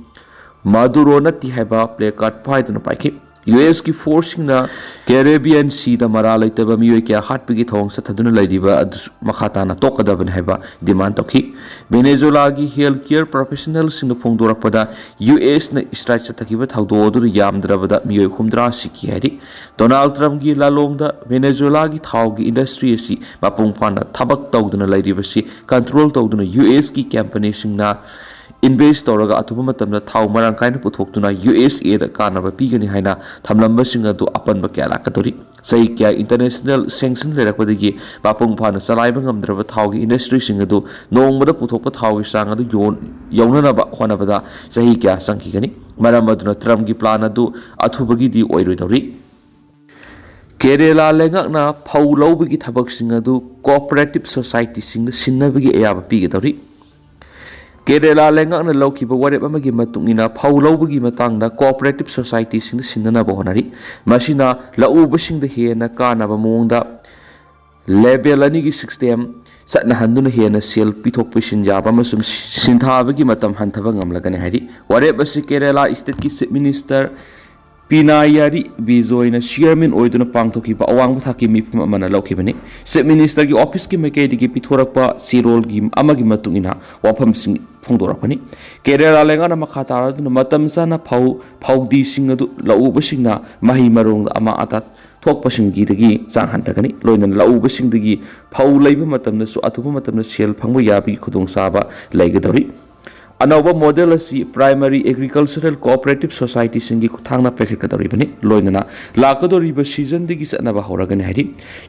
ꯃꯥꯗꯨꯔꯣ ꯅꯠꯇꯦ ꯍꯥꯏꯕ ꯄ꯭ꯂꯦ ꯀꯥꯔꯗ ꯄꯥꯏꯗꯨꯅ ꯄꯥꯏꯈꯤ꯫ ꯌꯨ ꯑꯦꯁꯀꯤ ꯐꯣꯔꯁꯁꯤꯡꯅ ꯀꯦꯔꯤꯕꯤꯌꯟ ꯁꯤꯗ ꯃꯔꯥꯜ ꯂꯩꯇꯕ ꯃꯤꯑꯣꯏ ꯀꯌꯥ ꯍꯥꯠꯄꯒꯤ ꯊꯧꯑꯣꯡ ꯆꯠꯊꯗꯨꯅ ꯂꯩꯔꯤꯕ ꯑꯗꯨꯁꯨ ꯃꯈꯥ ꯇꯥꯅ ꯇꯣꯛꯀꯗꯕꯅꯤ ꯍꯥꯏꯕ ꯗꯤꯃꯥꯟ ꯇꯧꯈꯤ꯫ ꯚꯦꯅꯦꯖꯨꯋꯦꯂꯥꯒꯤ ꯍꯦꯜꯊ ꯀꯦꯌꯔ ꯄ꯭ꯔꯣꯐꯦꯁꯅꯦꯜꯁꯤꯡꯅ ꯐꯣꯡꯗꯣꯔꯛꯄꯗ, ꯌꯨ ꯑꯦꯁꯅ ꯁ꯭ꯇ꯭ꯔꯥꯏꯛ ꯆꯠꯊꯈꯤꯕ ꯊꯧꯗꯣꯛ ꯑꯗꯨꯗ ꯌꯥꯝꯗ꯭ꯔꯕꯗ ꯃꯤꯑꯣꯏ ꯍꯨꯝꯗ꯭ꯔꯥ ꯁꯤꯈꯤ ꯍꯥꯏꯔꯤ꯫ ꯗꯣꯅꯥꯜꯗ ꯇ꯭ꯔꯝꯞꯀꯤ ꯂꯥꯂꯣꯡꯗ ꯚꯦꯅꯦꯖꯨꯋꯦꯂꯥꯒꯤ ꯊꯥꯎꯒꯤ ꯏꯟꯗꯁꯇ꯭ꯔꯤ ꯑꯁꯤ ꯃꯄꯨꯡ ꯐꯥꯅ ꯊꯕꯛ ꯇꯧꯗꯨꯅ ꯂꯩꯔꯤꯕꯁꯤ ꯀꯟꯇ꯭ꯔꯣꯜ ꯇꯧꯗꯨꯅ ꯌꯨ ꯑꯦꯁꯀꯤ ꯀꯝꯄꯅꯤꯁꯤꯡꯅ ꯏꯟꯚꯦꯁ꯭ꯠ ꯇꯧꯔꯒ ꯑꯊꯨꯕ ꯃꯇꯝꯗ ꯊꯥꯎ ꯃꯔꯥꯡ ꯀꯥꯏꯅ ꯄꯨꯊꯣꯛꯇꯨꯅ ꯌꯨ ꯑꯦꯁ ꯑꯦꯗ ꯀꯥꯟꯅꯕ ꯄꯤꯒꯅꯤ ꯍꯥꯏꯅ ꯊꯝꯂꯝꯕꯁꯤꯡ ꯑꯗꯨ ꯑꯄꯟꯕ ꯀꯌꯥ ꯂꯥꯛꯀꯗꯧꯔꯤ꯫ ꯆꯍꯤ ꯀꯌꯥ ꯏꯟꯇꯔꯅꯦꯁꯅꯦꯜ ꯁꯦꯡꯁꯟ ꯂꯩꯔꯛꯄꯗꯒꯤ ꯃꯄꯨꯡ ꯐꯥꯅ ꯆꯂꯥꯏꯕ ꯉꯝꯗ꯭ꯔꯕ ꯊꯥꯎꯒꯤ ꯏꯟꯗꯁꯇ꯭ꯔꯤꯁꯤꯡ ꯑꯗꯨ ꯅꯣꯡꯃꯗ ꯄꯨꯊꯣꯛꯄ ꯊꯥꯎꯒꯤ ꯆꯥꯡ ꯑꯗꯨ ꯌꯣꯟ-, ꯌꯧꯅꯅꯕ ꯍꯣꯠꯅꯕꯗ ꯆꯍꯤ ꯀꯌꯥ ꯆꯪꯈꯤꯒꯅꯤ꯫ ꯃꯔꯝ ꯑꯗꯨꯅ ꯇ꯭ꯔꯝꯞꯀꯤ ꯄ꯭ꯂꯥꯟ ꯑꯗꯨ ꯑꯊꯨꯕꯒꯤꯗꯤ ꯑꯣꯏꯔꯣꯏꯗꯧꯔꯤ꯫ ꯀꯦꯔꯦꯂꯥ ꯂꯩꯉꯥꯛꯅ ꯐꯧ ꯂꯧꯕꯒꯤ ꯊꯕꯛꯁꯤꯡ ꯑꯗꯨ ꯀꯣꯑꯣꯄꯔꯦꯇꯤꯚ ꯁꯣꯁꯥꯏꯇꯤꯁꯤꯡꯗ ꯁꯤꯟꯅꯕꯒꯤ ꯑꯌꯥꯕ ꯄꯤꯒꯗꯧꯔꯤ꯫ ꯀꯦꯔꯦꯂꯥ ꯂꯩꯉꯥꯛꯅ ꯂꯧꯈꯤꯕ ꯋꯥꯔꯦꯞ ꯑꯃꯒꯤ ꯃꯇꯨꯡ ꯏꯟꯅ ꯐꯧ ꯂꯧꯕꯒꯤ ꯃꯇꯥꯡꯗ ꯀꯣꯑꯣꯄꯔꯦꯇꯤꯚ ꯁꯣꯁꯥꯏꯇꯤꯁꯤꯡꯗ ꯁꯤꯟꯅꯅꯕ ꯍꯣꯠꯅꯔꯤ꯫ ꯃꯁꯤꯅ ꯂꯧꯎꯕꯁꯤꯡꯗ ꯍꯦꯟꯅ ꯀꯥꯟꯅꯕ ꯃꯑꯣꯡꯗ ꯂꯦꯕꯦꯜ ꯑꯅꯤꯒꯤ ꯁꯤꯁꯇꯦꯝ ꯆꯠꯅꯍꯟꯗꯨꯅ ꯍꯦꯟꯅ ꯁꯦꯜ ꯄꯤꯊꯣꯛ ꯄꯤꯁꯤꯟ ꯌꯥꯕ ꯑꯃꯁꯨꯡ ꯁꯤꯟꯊꯥꯕꯒꯤ ꯃꯇꯝ ꯍꯟꯊꯕ ꯉꯝꯂꯒꯅꯤ ꯍꯥꯏꯔꯤ꯫ ꯋꯥꯔꯦꯞ ꯑꯁꯤ ꯀꯦꯔꯦꯂꯥ ꯁ꯭ꯇꯦꯠꯀꯤ ꯆꯤꯐ ꯃꯤꯅꯤꯁꯇꯔ ꯄꯤꯅꯥꯌꯥꯔꯤ ꯕꯤꯖꯣꯏꯅ ꯆꯤꯌꯔꯃꯦꯟ ꯑꯣꯏꯗꯨꯅ ꯄꯥꯡꯊꯣꯛꯈꯤꯕ ꯑꯋꯥꯡꯕ ꯊꯥꯛꯀꯤ ꯃꯤꯐꯝ ꯑꯃꯅ ꯂꯧꯈꯤꯕꯅꯤ꯫ ꯆꯤꯐ ꯃꯤꯅꯤꯁꯇꯔꯒꯤ ꯑꯣꯐꯤꯁꯀꯤ ꯃꯥꯏꯀꯩꯗꯒꯤ ꯄꯤꯊꯣꯔꯛꯄ ꯆꯦꯔꯣꯜꯒꯤ ꯑꯃꯒꯤ ꯃꯇꯨꯡ ꯏꯟꯅ ꯋꯥꯐꯝꯁꯤꯡ ꯐꯣꯡꯗꯣꯔꯛꯄꯅꯤ꯫ ꯀꯦꯔꯦꯂꯥ ꯂꯩꯉꯥꯛꯅ ꯃꯈꯥ ꯇꯥꯔꯗꯨꯅ ꯃꯇꯝ ꯆꯥꯅ ꯐꯧ ꯐꯧꯗꯤꯁꯤꯡ ꯑꯗꯨ ꯂꯧꯎꯕꯁꯤꯡꯅ ꯃꯍꯩ ꯃꯔꯣꯡꯗ ꯑꯃꯥ ꯑꯇꯥ ꯊꯣꯛꯄꯁꯤꯡꯒꯤꯗꯒꯤ ꯆꯥꯡ ꯍꯟꯊꯒꯅꯤ꯫ ꯂꯣꯏꯅꯅ ꯂꯧꯎꯕꯁꯤꯡꯗꯒꯤ ꯐꯧ ꯂꯩꯕ ꯃꯇꯝꯗꯁꯨ ꯑꯊꯨꯕ ꯃꯇꯝꯗ ꯁꯦꯜ ꯐꯪꯕ ꯌꯥꯕꯒꯤ ꯈꯨꯗꯣꯡꯆꯥꯕ ꯂꯩꯒꯗꯧꯔꯤ꯫ ꯑꯅꯧꯕ ꯃꯣꯗꯦꯜ ꯑꯁꯤ ꯄ꯭ꯔꯥꯏꯃꯔꯤ ꯑꯦꯒ꯭ꯔꯤꯀꯜꯆꯔꯦꯜ ꯀꯣꯑꯣꯄꯔꯦꯇꯤꯚ ꯁꯣꯁꯥꯏꯇꯤꯁꯤꯡꯒꯤ ꯈꯨꯠꯊꯥꯡꯗ ꯄꯥꯏꯈꯠꯀꯗꯧꯔꯤꯕꯅꯤ꯫ ꯂꯣꯏꯅꯅ ꯂꯥꯛꯀꯗꯧꯔꯤꯕ ꯁꯤꯖꯟꯗꯒꯤ ꯆꯠꯅꯕ ꯍꯧꯔꯒꯅꯤ ꯍꯥꯏꯔꯤ꯫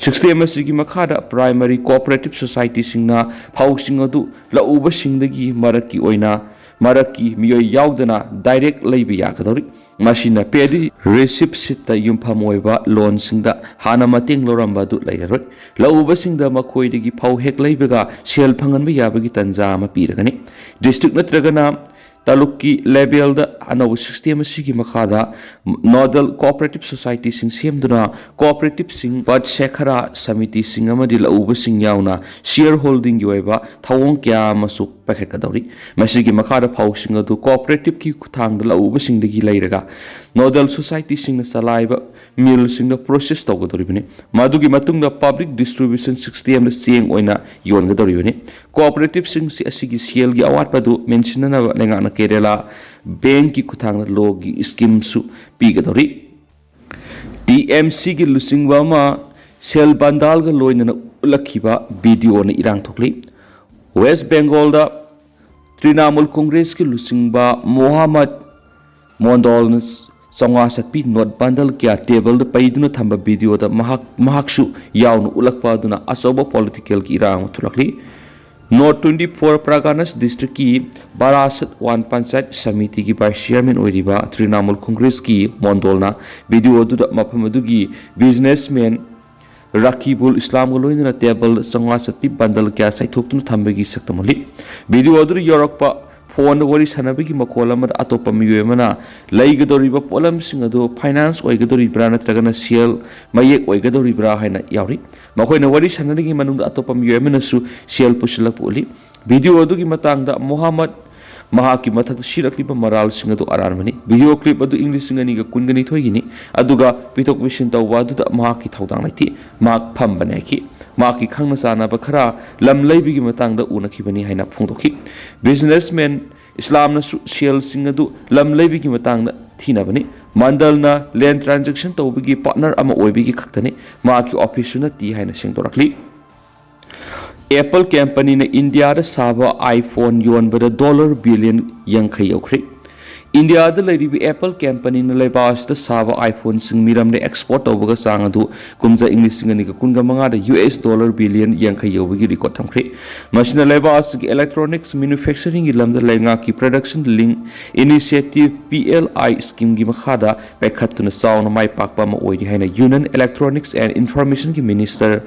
ꯁꯤꯁꯇꯦꯝ ꯑꯁꯤꯒꯤ ꯃꯈꯥꯗ ꯄ꯭ꯔꯥꯏꯃꯔꯤ ꯀꯣꯑꯣꯄꯔꯦꯇꯤꯚ ꯁꯣꯁꯥꯏꯇꯤꯁꯤꯡꯅ ꯐꯧꯁꯤꯡ ꯑꯗꯨ ꯂꯧꯎꯕꯁꯤꯡꯗꯒꯤ ꯃꯔꯛꯀꯤ ꯑꯣꯏꯅ ꯃꯔꯛꯀꯤ ꯃꯤꯑꯣꯏ ꯌꯥꯎꯗꯅ ꯗꯥꯏꯔꯦꯛ ꯂꯩꯕ ꯌꯥꯒꯗꯧꯔꯤ꯫ ꯃꯁꯤꯅ ꯄꯦꯗꯤ ꯔꯤꯁꯤꯞꯁꯤꯠꯇ ꯌꯨꯝꯐꯝ ꯑꯣꯏꯕ ꯂꯣꯟꯁꯤꯡꯗ ꯍꯥꯟꯅ ꯃꯇꯦꯡ ꯂꯧꯔꯝꯕ ꯑꯗꯨ ꯂꯩꯔꯔꯣꯏ꯫ ꯂꯧꯎꯕꯁꯤꯡꯗ ꯃꯈꯣꯏꯗꯒꯤ ꯐꯧ ꯍꯦꯛ ꯂꯩꯕꯒ ꯁꯦꯜ ꯐꯪꯍꯟꯕ ꯌꯥꯕꯒꯤ ꯇꯥꯟꯖꯥ ꯑꯃ ꯄꯤꯔꯒꯅꯤ꯫ ꯗꯤꯁꯇ꯭ꯔꯤꯛ ꯅꯠꯇ꯭ꯔꯒꯅ ꯇꯥꯂꯨꯛꯀꯤ ꯂꯦꯚꯦꯜꯗ ꯑꯅꯧꯕ ꯁꯤꯁꯇꯦꯝ ꯑꯁꯤꯒꯤ ꯃꯈꯥꯗ ꯅꯣꯗꯜ ꯀꯣꯑꯣꯄꯔꯦꯇꯤꯚ ꯁꯣꯁꯥꯏꯇꯤꯁꯤꯡ ꯁꯦꯝꯗꯨꯅ ꯀꯣꯑꯣꯄꯔꯦꯇꯤꯚꯁꯤꯡ, ꯄꯠ ꯁꯦꯈꯔꯥ ꯁꯃꯤꯇꯤꯁꯤꯡ ꯑꯃꯗꯤ ꯂꯧꯎꯕꯁꯤꯡ ꯌꯥꯎꯅ ꯁꯤꯌꯔ ꯍꯣꯜꯗꯤꯡꯒꯤ ꯑꯣꯏꯕ ꯊꯧꯑꯣꯡ ꯀꯌꯥ ꯑꯃꯁꯨ ꯄꯥꯏꯈꯠꯀꯗꯧꯔꯤ꯫ ꯃꯁꯤꯒꯤ ꯃꯈꯥꯗ ꯐꯧꯁꯤꯡ ꯑꯗꯨ ꯀꯣꯑꯣꯄꯔꯦꯇꯤꯚꯀꯤ ꯈꯨꯠꯊꯥꯡꯗ ꯂꯧꯎꯕꯁꯤꯡꯗꯒꯤ ꯂꯩꯔꯒ ꯅꯣꯗꯜ ꯁꯣꯁꯥꯏꯇꯤꯁꯤꯡꯅ ꯆꯂꯥꯏꯕ ꯃꯤꯜꯁꯤꯡꯗ ꯄ꯭ꯔꯣꯁꯦꯁ ꯇꯧꯒꯗꯧꯔꯤꯕꯅꯤ꯫ ꯃꯗꯨꯒꯤ ꯃꯇꯨꯡꯗ ꯄꯕ꯭ꯂꯤꯛ ꯗꯤꯁꯇ꯭ꯔꯤꯕ꯭ꯌꯨꯁꯟ ꯁꯤꯁꯇꯦꯝꯗ ꯆꯦꯡ ꯑꯣꯏꯅ ꯌꯣꯟꯒꯗꯧꯔꯤꯕꯅꯤ꯫ ꯀꯣꯑꯣꯄꯔꯦꯇꯤꯚꯁꯤꯡ ꯑꯁꯤꯒꯤ ꯁꯦꯜꯒꯤ ꯑꯋꯥꯠꯄ ꯑꯗꯨ ꯃꯦꯟꯁꯤꯟꯅꯅꯕ ꯂꯩꯉꯥꯛꯅ ꯀꯦꯔꯦꯂꯥ ꯕꯦꯡꯛꯀꯤ ꯈꯨꯠꯊꯥꯡꯗ ꯂꯣꯒꯤ ꯁ꯭ꯀꯤꯝꯁꯨ ꯄꯤꯒꯗꯧꯔꯤ꯫ ꯇꯤ ꯑꯦꯝ ꯁꯤꯒꯤ ꯂꯨꯆꯤꯡꯕ ꯑꯃ ꯁꯦꯜ ꯕꯟꯗꯥꯜꯒ ꯂꯣꯏꯅꯅ ꯎꯠꯂꯛꯈꯤꯕ ꯚꯤꯗꯤꯑꯣꯅ ꯏꯔꯥꯡ ꯊꯣꯛꯂꯤ꯫ ꯋꯦꯁ ꯕꯦꯡꯒꯣꯜꯗ ꯇ꯭ꯔꯤꯅꯥꯃꯨꯜ ꯀꯣꯡꯒ꯭ꯔꯦꯁꯀꯤ ꯂꯨꯆꯤꯡꯕ ꯃꯣꯍꯥꯃꯠ ꯃꯣꯟꯗꯣꯜꯅ ꯆꯥꯝꯃꯉꯥ ꯆꯠꯄꯤ ꯅꯣꯠ ꯕꯟꯗꯜ ꯀꯌꯥ ꯇꯦꯕꯜꯗ ꯄꯩꯗꯨꯅ ꯊꯝꯕ ꯚꯤꯗꯤꯑꯣꯗ ꯃꯍꯥꯛ, ꯃꯍꯥꯛꯁꯨ ꯌꯥꯎꯅ ꯎꯠꯂꯛꯄ ꯑꯗꯨꯅ ꯑꯆꯧꯕ ꯄꯣꯂꯤꯇꯤꯀꯦꯜꯒꯤ ꯏꯔꯥꯡ ꯑꯃ ꯊꯣꯛꯂꯛꯂꯤ꯫ North twenty four Parganas districtꯀꯤ ꯕꯥꯔꯥꯁꯠ ꯋꯥꯟ ꯄꯟꯆꯥꯌꯠ ꯁꯃꯤꯇꯤꯒꯤ vice chairman ꯑꯣꯏꯔꯤꯕ ꯇ꯭ꯔꯤꯅꯥꯃꯨꯜ ꯀꯣꯡꯒ꯭ꯔꯦꯁꯀꯤ ꯃꯣꯟꯗꯣꯜꯅ video ꯑꯗꯨꯗ ꯃꯐꯝ ꯑꯗꯨꯒꯤ businessman ꯔꯀꯤꯕꯨꯜ ꯏꯁꯂꯥꯝꯒ ꯂꯣꯏꯅꯅ table ꯆꯥꯝꯃꯉꯥ ꯆꯠꯄꯤ bundle ꯀꯌꯥ ꯆꯥꯏꯊꯣꯛꯇꯨꯅ ꯊꯝꯕꯒꯤ ꯁꯛꯇꯝ ꯎꯠꯂꯤ꯫ Video ꯑꯗꯨꯗ ꯌꯥꯎꯔꯛꯄ phoneꯗ ꯋꯥꯔꯤ ꯁꯥꯟꯅꯕꯒꯤ ꯃꯈꯣꯜ ꯑꯃꯗ ꯑꯇꯣꯞꯄ ꯃꯤꯑꯣꯏ ꯑꯃꯅ ꯂꯩꯒꯗꯧꯔꯤꯕ ꯄꯣꯠꯂꯝꯁꯤꯡ ꯑꯗꯨ finance ꯑꯣꯏꯒꯗꯧꯔꯤꯕ꯭ꯔꯥ ꯅꯠꯇ꯭ꯔꯒꯅ ꯁꯦꯜ ꯃꯌꯦꯛ ꯑꯣꯏꯒꯗꯧꯔꯤꯕ꯭ꯔꯥ ꯍꯥꯏꯅ ꯌꯥꯎꯔꯤ꯫ ꯃꯈꯣꯏꯅ ꯋꯥꯔꯤ ꯁꯥꯟꯅꯔꯤꯉꯩ ꯃꯅꯨꯡꯗ ꯑꯇꯣꯞꯄ ꯃꯤꯑꯣꯏ ꯑꯃꯅꯁꯨ ꯁꯦꯜ ꯄꯨꯁꯤꯜꯂꯛꯄ ꯎꯠꯂꯤ꯫ Video ꯑꯗꯨꯒꯤ ꯃꯇꯥꯡꯗ ꯃꯣꯍꯥꯃꯗ ꯃꯍꯥꯛꯀꯤ ꯃꯊꯛꯇ ꯁꯤꯔꯛꯂꯤꯕ ꯃꯔꯥꯜꯁꯤꯡ ꯑꯗꯨ ꯑꯔꯥꯟꯕꯅꯤ꯫ Video clip ꯑꯗꯨ ꯏꯪ ꯂꯤꯁꯤꯡ ꯑꯅꯤꯒ ꯀꯨꯟꯒꯅꯤꯊꯣꯏꯒꯤꯅꯤ, ꯑꯗꯨꯒ ꯄꯤꯊꯣꯛ ꯄꯤꯁꯤꯟ ꯇꯧꯕ ꯑꯗꯨꯗ ꯃꯍꯥꯛꯀꯤ ꯊꯧꯗꯥꯡ ꯂꯩꯇꯦ꯫ ꯃꯍꯥꯛ ꯐꯝꯕꯅꯦ ꯍꯥꯏꯈꯤ꯫ ꯃꯍꯥꯛꯀꯤ ꯈꯪꯅ ꯆꯥꯟꯅꯕ ꯈꯔ ꯂꯝ ꯂꯩꯕꯒꯤ ꯃꯇꯥꯡꯗ ꯎꯅꯈꯤꯕꯅꯤ ꯍꯥꯏꯅ ꯐꯣꯡꯗꯣꯛꯈꯤ꯫ Businessman ꯏꯁꯂꯥꯝꯅꯁꯨ ꯁꯦꯜꯁꯤꯡ ꯑꯗꯨ ꯂꯝ ꯂꯩꯕꯒꯤ ꯃꯇꯥꯡꯗ ꯊꯤꯅꯕꯅꯤ꯫ ꯃꯟꯗꯜꯅ land transaction ꯇꯧꯕꯒꯤ partner ꯑꯃ ꯑꯣꯏꯕꯒꯤ ꯈꯛꯇꯅꯤ꯫ ꯃꯍꯥꯛꯀꯤ officeꯁꯨ ꯅꯠꯇꯦ ꯍꯥꯏꯅ ꯁꯦꯡꯗꯣꯔꯛꯂꯤ꯫ Apple companyꯅ ꯏꯟꯗꯤꯌꯥꯗ ꯁꯥꯕ iPhone ꯌꯣꯟꯕꯗ dollar billion ꯌꯥꯡꯈꯩ ꯌꯧꯈ꯭ꯔꯦ꯫ ꯏꯟꯗꯤꯌꯥꯗ ꯂꯩꯔꯤꯕ Apple companyꯅ ꯂꯩꯕꯥꯛ ꯑꯁꯤꯗ ꯁꯥꯕ iPhoneꯁꯤꯡ ꯃꯤꯔꯝꯗ export ꯇꯧꯕꯒ ꯆꯥꯡ ꯑꯗꯨ ꯀꯨꯝꯖꯥ ꯏꯪ ꯂꯤꯁꯤꯡ ꯑꯅꯤꯒ ꯀꯨꯟꯒ ꯃꯉꯥꯗ U S dollar billion ꯌꯥꯡꯈꯩ ꯌꯧꯕꯒꯤ record ꯊꯝꯈ꯭ꯔꯦ꯫ ꯃꯁꯤꯅ ꯂꯩꯕꯥꯛ ꯑꯁꯤꯒꯤ electronics manufacturingꯒꯤ ꯂꯝꯗ ꯂꯩꯉꯥꯛꯀꯤ Production Linked Initiative, P L I, schemeꯒꯤ ꯃꯈꯥꯗ ꯄꯥꯏꯈꯠꯇꯨꯅ ꯆꯥꯎꯅ ꯃꯥꯏ ꯄꯥꯛꯄ ꯑꯃ ꯑꯣꯏꯔꯤ ꯍꯥꯏꯅ Union Electronics and Informationꯒꯤ Minister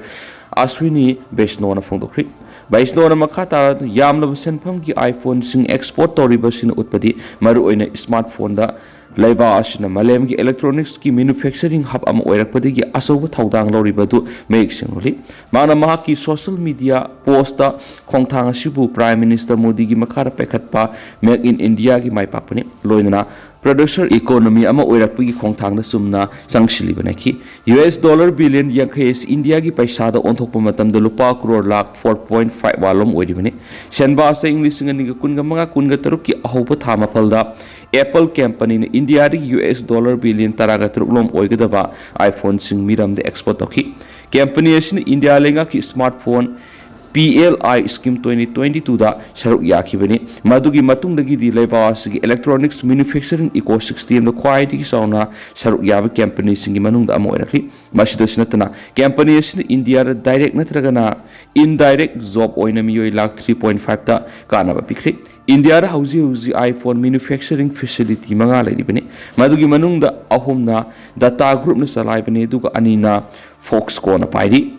Aswini ꯕꯩꯁꯅꯣꯅ ꯐꯣꯡꯗꯣꯛꯈ꯭ꯔꯤ꯫ ꯕꯩꯁꯅꯣꯅ ꯃꯈꯥ ꯇꯥꯔꯗꯨꯅ ꯌꯥꯝꯂꯕ ꯁꯦꯟꯐꯝꯒꯤ iPhoneꯁꯤꯡ export ꯇꯧꯔꯤꯕꯁꯤꯅ ꯎꯠꯄꯗꯤ ꯃꯔꯨꯑꯣꯏꯅ smartphoneꯗ ꯂꯩꯕꯥꯛ ꯑꯁꯤꯅ ꯃꯥꯂꯦꯝꯒꯤ electronicsꯀꯤ manufacturing hub ꯑꯃ ꯑꯣꯏꯔꯛꯄꯗꯒꯤ ꯑꯆꯧꯕ ꯊꯧꯗꯥꯡ ꯂꯧꯔꯤꯕ ꯑꯗꯨ ꯃꯌꯦꯛ ꯁꯦꯡꯅ ꯎꯠꯂꯤ꯫ ꯃꯍꯥꯛꯅ ꯃꯍꯥꯛꯀꯤ social media postꯇ ꯈꯣꯡꯊꯥꯡ ꯑꯁꯤꯕꯨ Prime Minister ꯃꯣꯗꯤꯒꯤ ꯃꯈꯥꯗ ꯄꯥꯏꯈꯠꯄ Make in Indiaꯒꯤ ꯃꯥꯏ ꯄꯥꯛꯄꯅꯤ꯫ ꯂꯣꯏꯅꯅ producer economy ꯑꯃ ꯑꯣꯏꯔꯛꯄꯒꯤ ꯈꯣꯡꯊꯥꯡꯗ ꯆꯨꯝꯅ ꯆꯪꯁꯤꯜꯂꯤꯕꯅꯤ ꯍꯥꯏꯈꯤ꯫ U S dollar billion ꯌꯥꯡꯈꯩ ꯑꯁꯤ ꯏꯟꯗꯤꯌꯥꯒꯤ ꯄꯩꯁꯥꯗ ꯑꯣꯟꯊꯣꯛꯄ ꯃꯇꯝꯗ ꯂꯨꯄꯥ crore lakh four point five ꯋꯥꯂꯣꯝ ꯑꯣꯏꯔꯤꯕꯅꯤ꯫ ꯁꯦꯟꯕꯥꯁꯇ ꯏꯪ ꯂꯤꯁꯤꯡ ꯑꯅꯤꯒ ꯀꯨꯟꯒ ꯃꯉꯥ ꯀꯨꯟꯒ ꯇꯔꯨꯛꯀꯤ ꯑꯍꯧꯕ ꯊꯥ ꯃꯥꯄꯜꯗ Apple companyꯅ ꯏꯟꯗꯤꯌꯥꯗꯒꯤ U S dollar billion ꯇꯔꯥꯒ ꯇꯔꯨꯛ ꯂꯣꯝ ꯑꯣꯏꯒꯗꯕ iPhoneꯁꯤꯡ ꯃꯤꯔꯝꯗ export ꯇꯧꯈꯤ꯫ Company ꯑꯁꯤꯅ ꯏꯟꯗꯤꯌꯥ ꯂꯩꯉꯥꯛꯀꯤ smartphone P L I Scheme twenty twenty-two ꯗ ꯁꯔꯨꯛ ꯌꯥꯈꯤꯕꯅꯤ꯫ ꯃꯗꯨꯒꯤ ꯃꯇꯨꯡꯗꯒꯤꯗꯤ ꯂꯩꯕꯥꯛ ꯑꯁꯤꯒꯤ electronics manufacturing ecosystem ꯗ ꯈ꯭ꯋꯥꯏꯗꯒꯤ ꯆꯥꯎꯅ ꯁꯔꯨꯛ ꯌꯥꯕ ꯀꯝꯄꯅꯤꯁꯤꯡꯒꯤ ꯃꯅꯨꯡꯗ ꯑꯃ ꯑꯣꯏꯔꯛꯂꯤ꯫ ꯃꯁꯤꯗꯁꯨ ꯅꯠꯇꯅ, ꯀꯝꯄꯅꯤ ꯑꯁꯤꯅ ꯏꯟꯗꯤꯌꯥꯗ direct ꯅꯠꯇ꯭ꯔꯒꯅ indirect job ꯑꯣꯏꯅ ꯃꯤꯑꯣꯏ ꯂꯥꯈ three point five ꯇ ꯀꯥꯟꯅꯕ ꯄꯤꯈ꯭ꯔꯦ꯫ ꯏꯟꯗꯤꯌꯥꯗ ꯍꯧꯖꯤꯛ ꯍꯧꯖꯤꯛ iPhone manufacturing facility ꯃꯉꯥ ꯂꯩꯔꯤꯕꯅꯤ꯫ ꯃꯗꯨꯒꯤ ꯃꯅꯨꯡꯗ ꯑꯍꯨꯝꯅ Tata Group ꯅ ꯆꯂꯥꯏꯕꯅꯤ, ꯑꯗꯨꯒ ꯑꯅꯤꯅ Foxconn ꯅ ꯄꯥꯏꯔꯤ꯫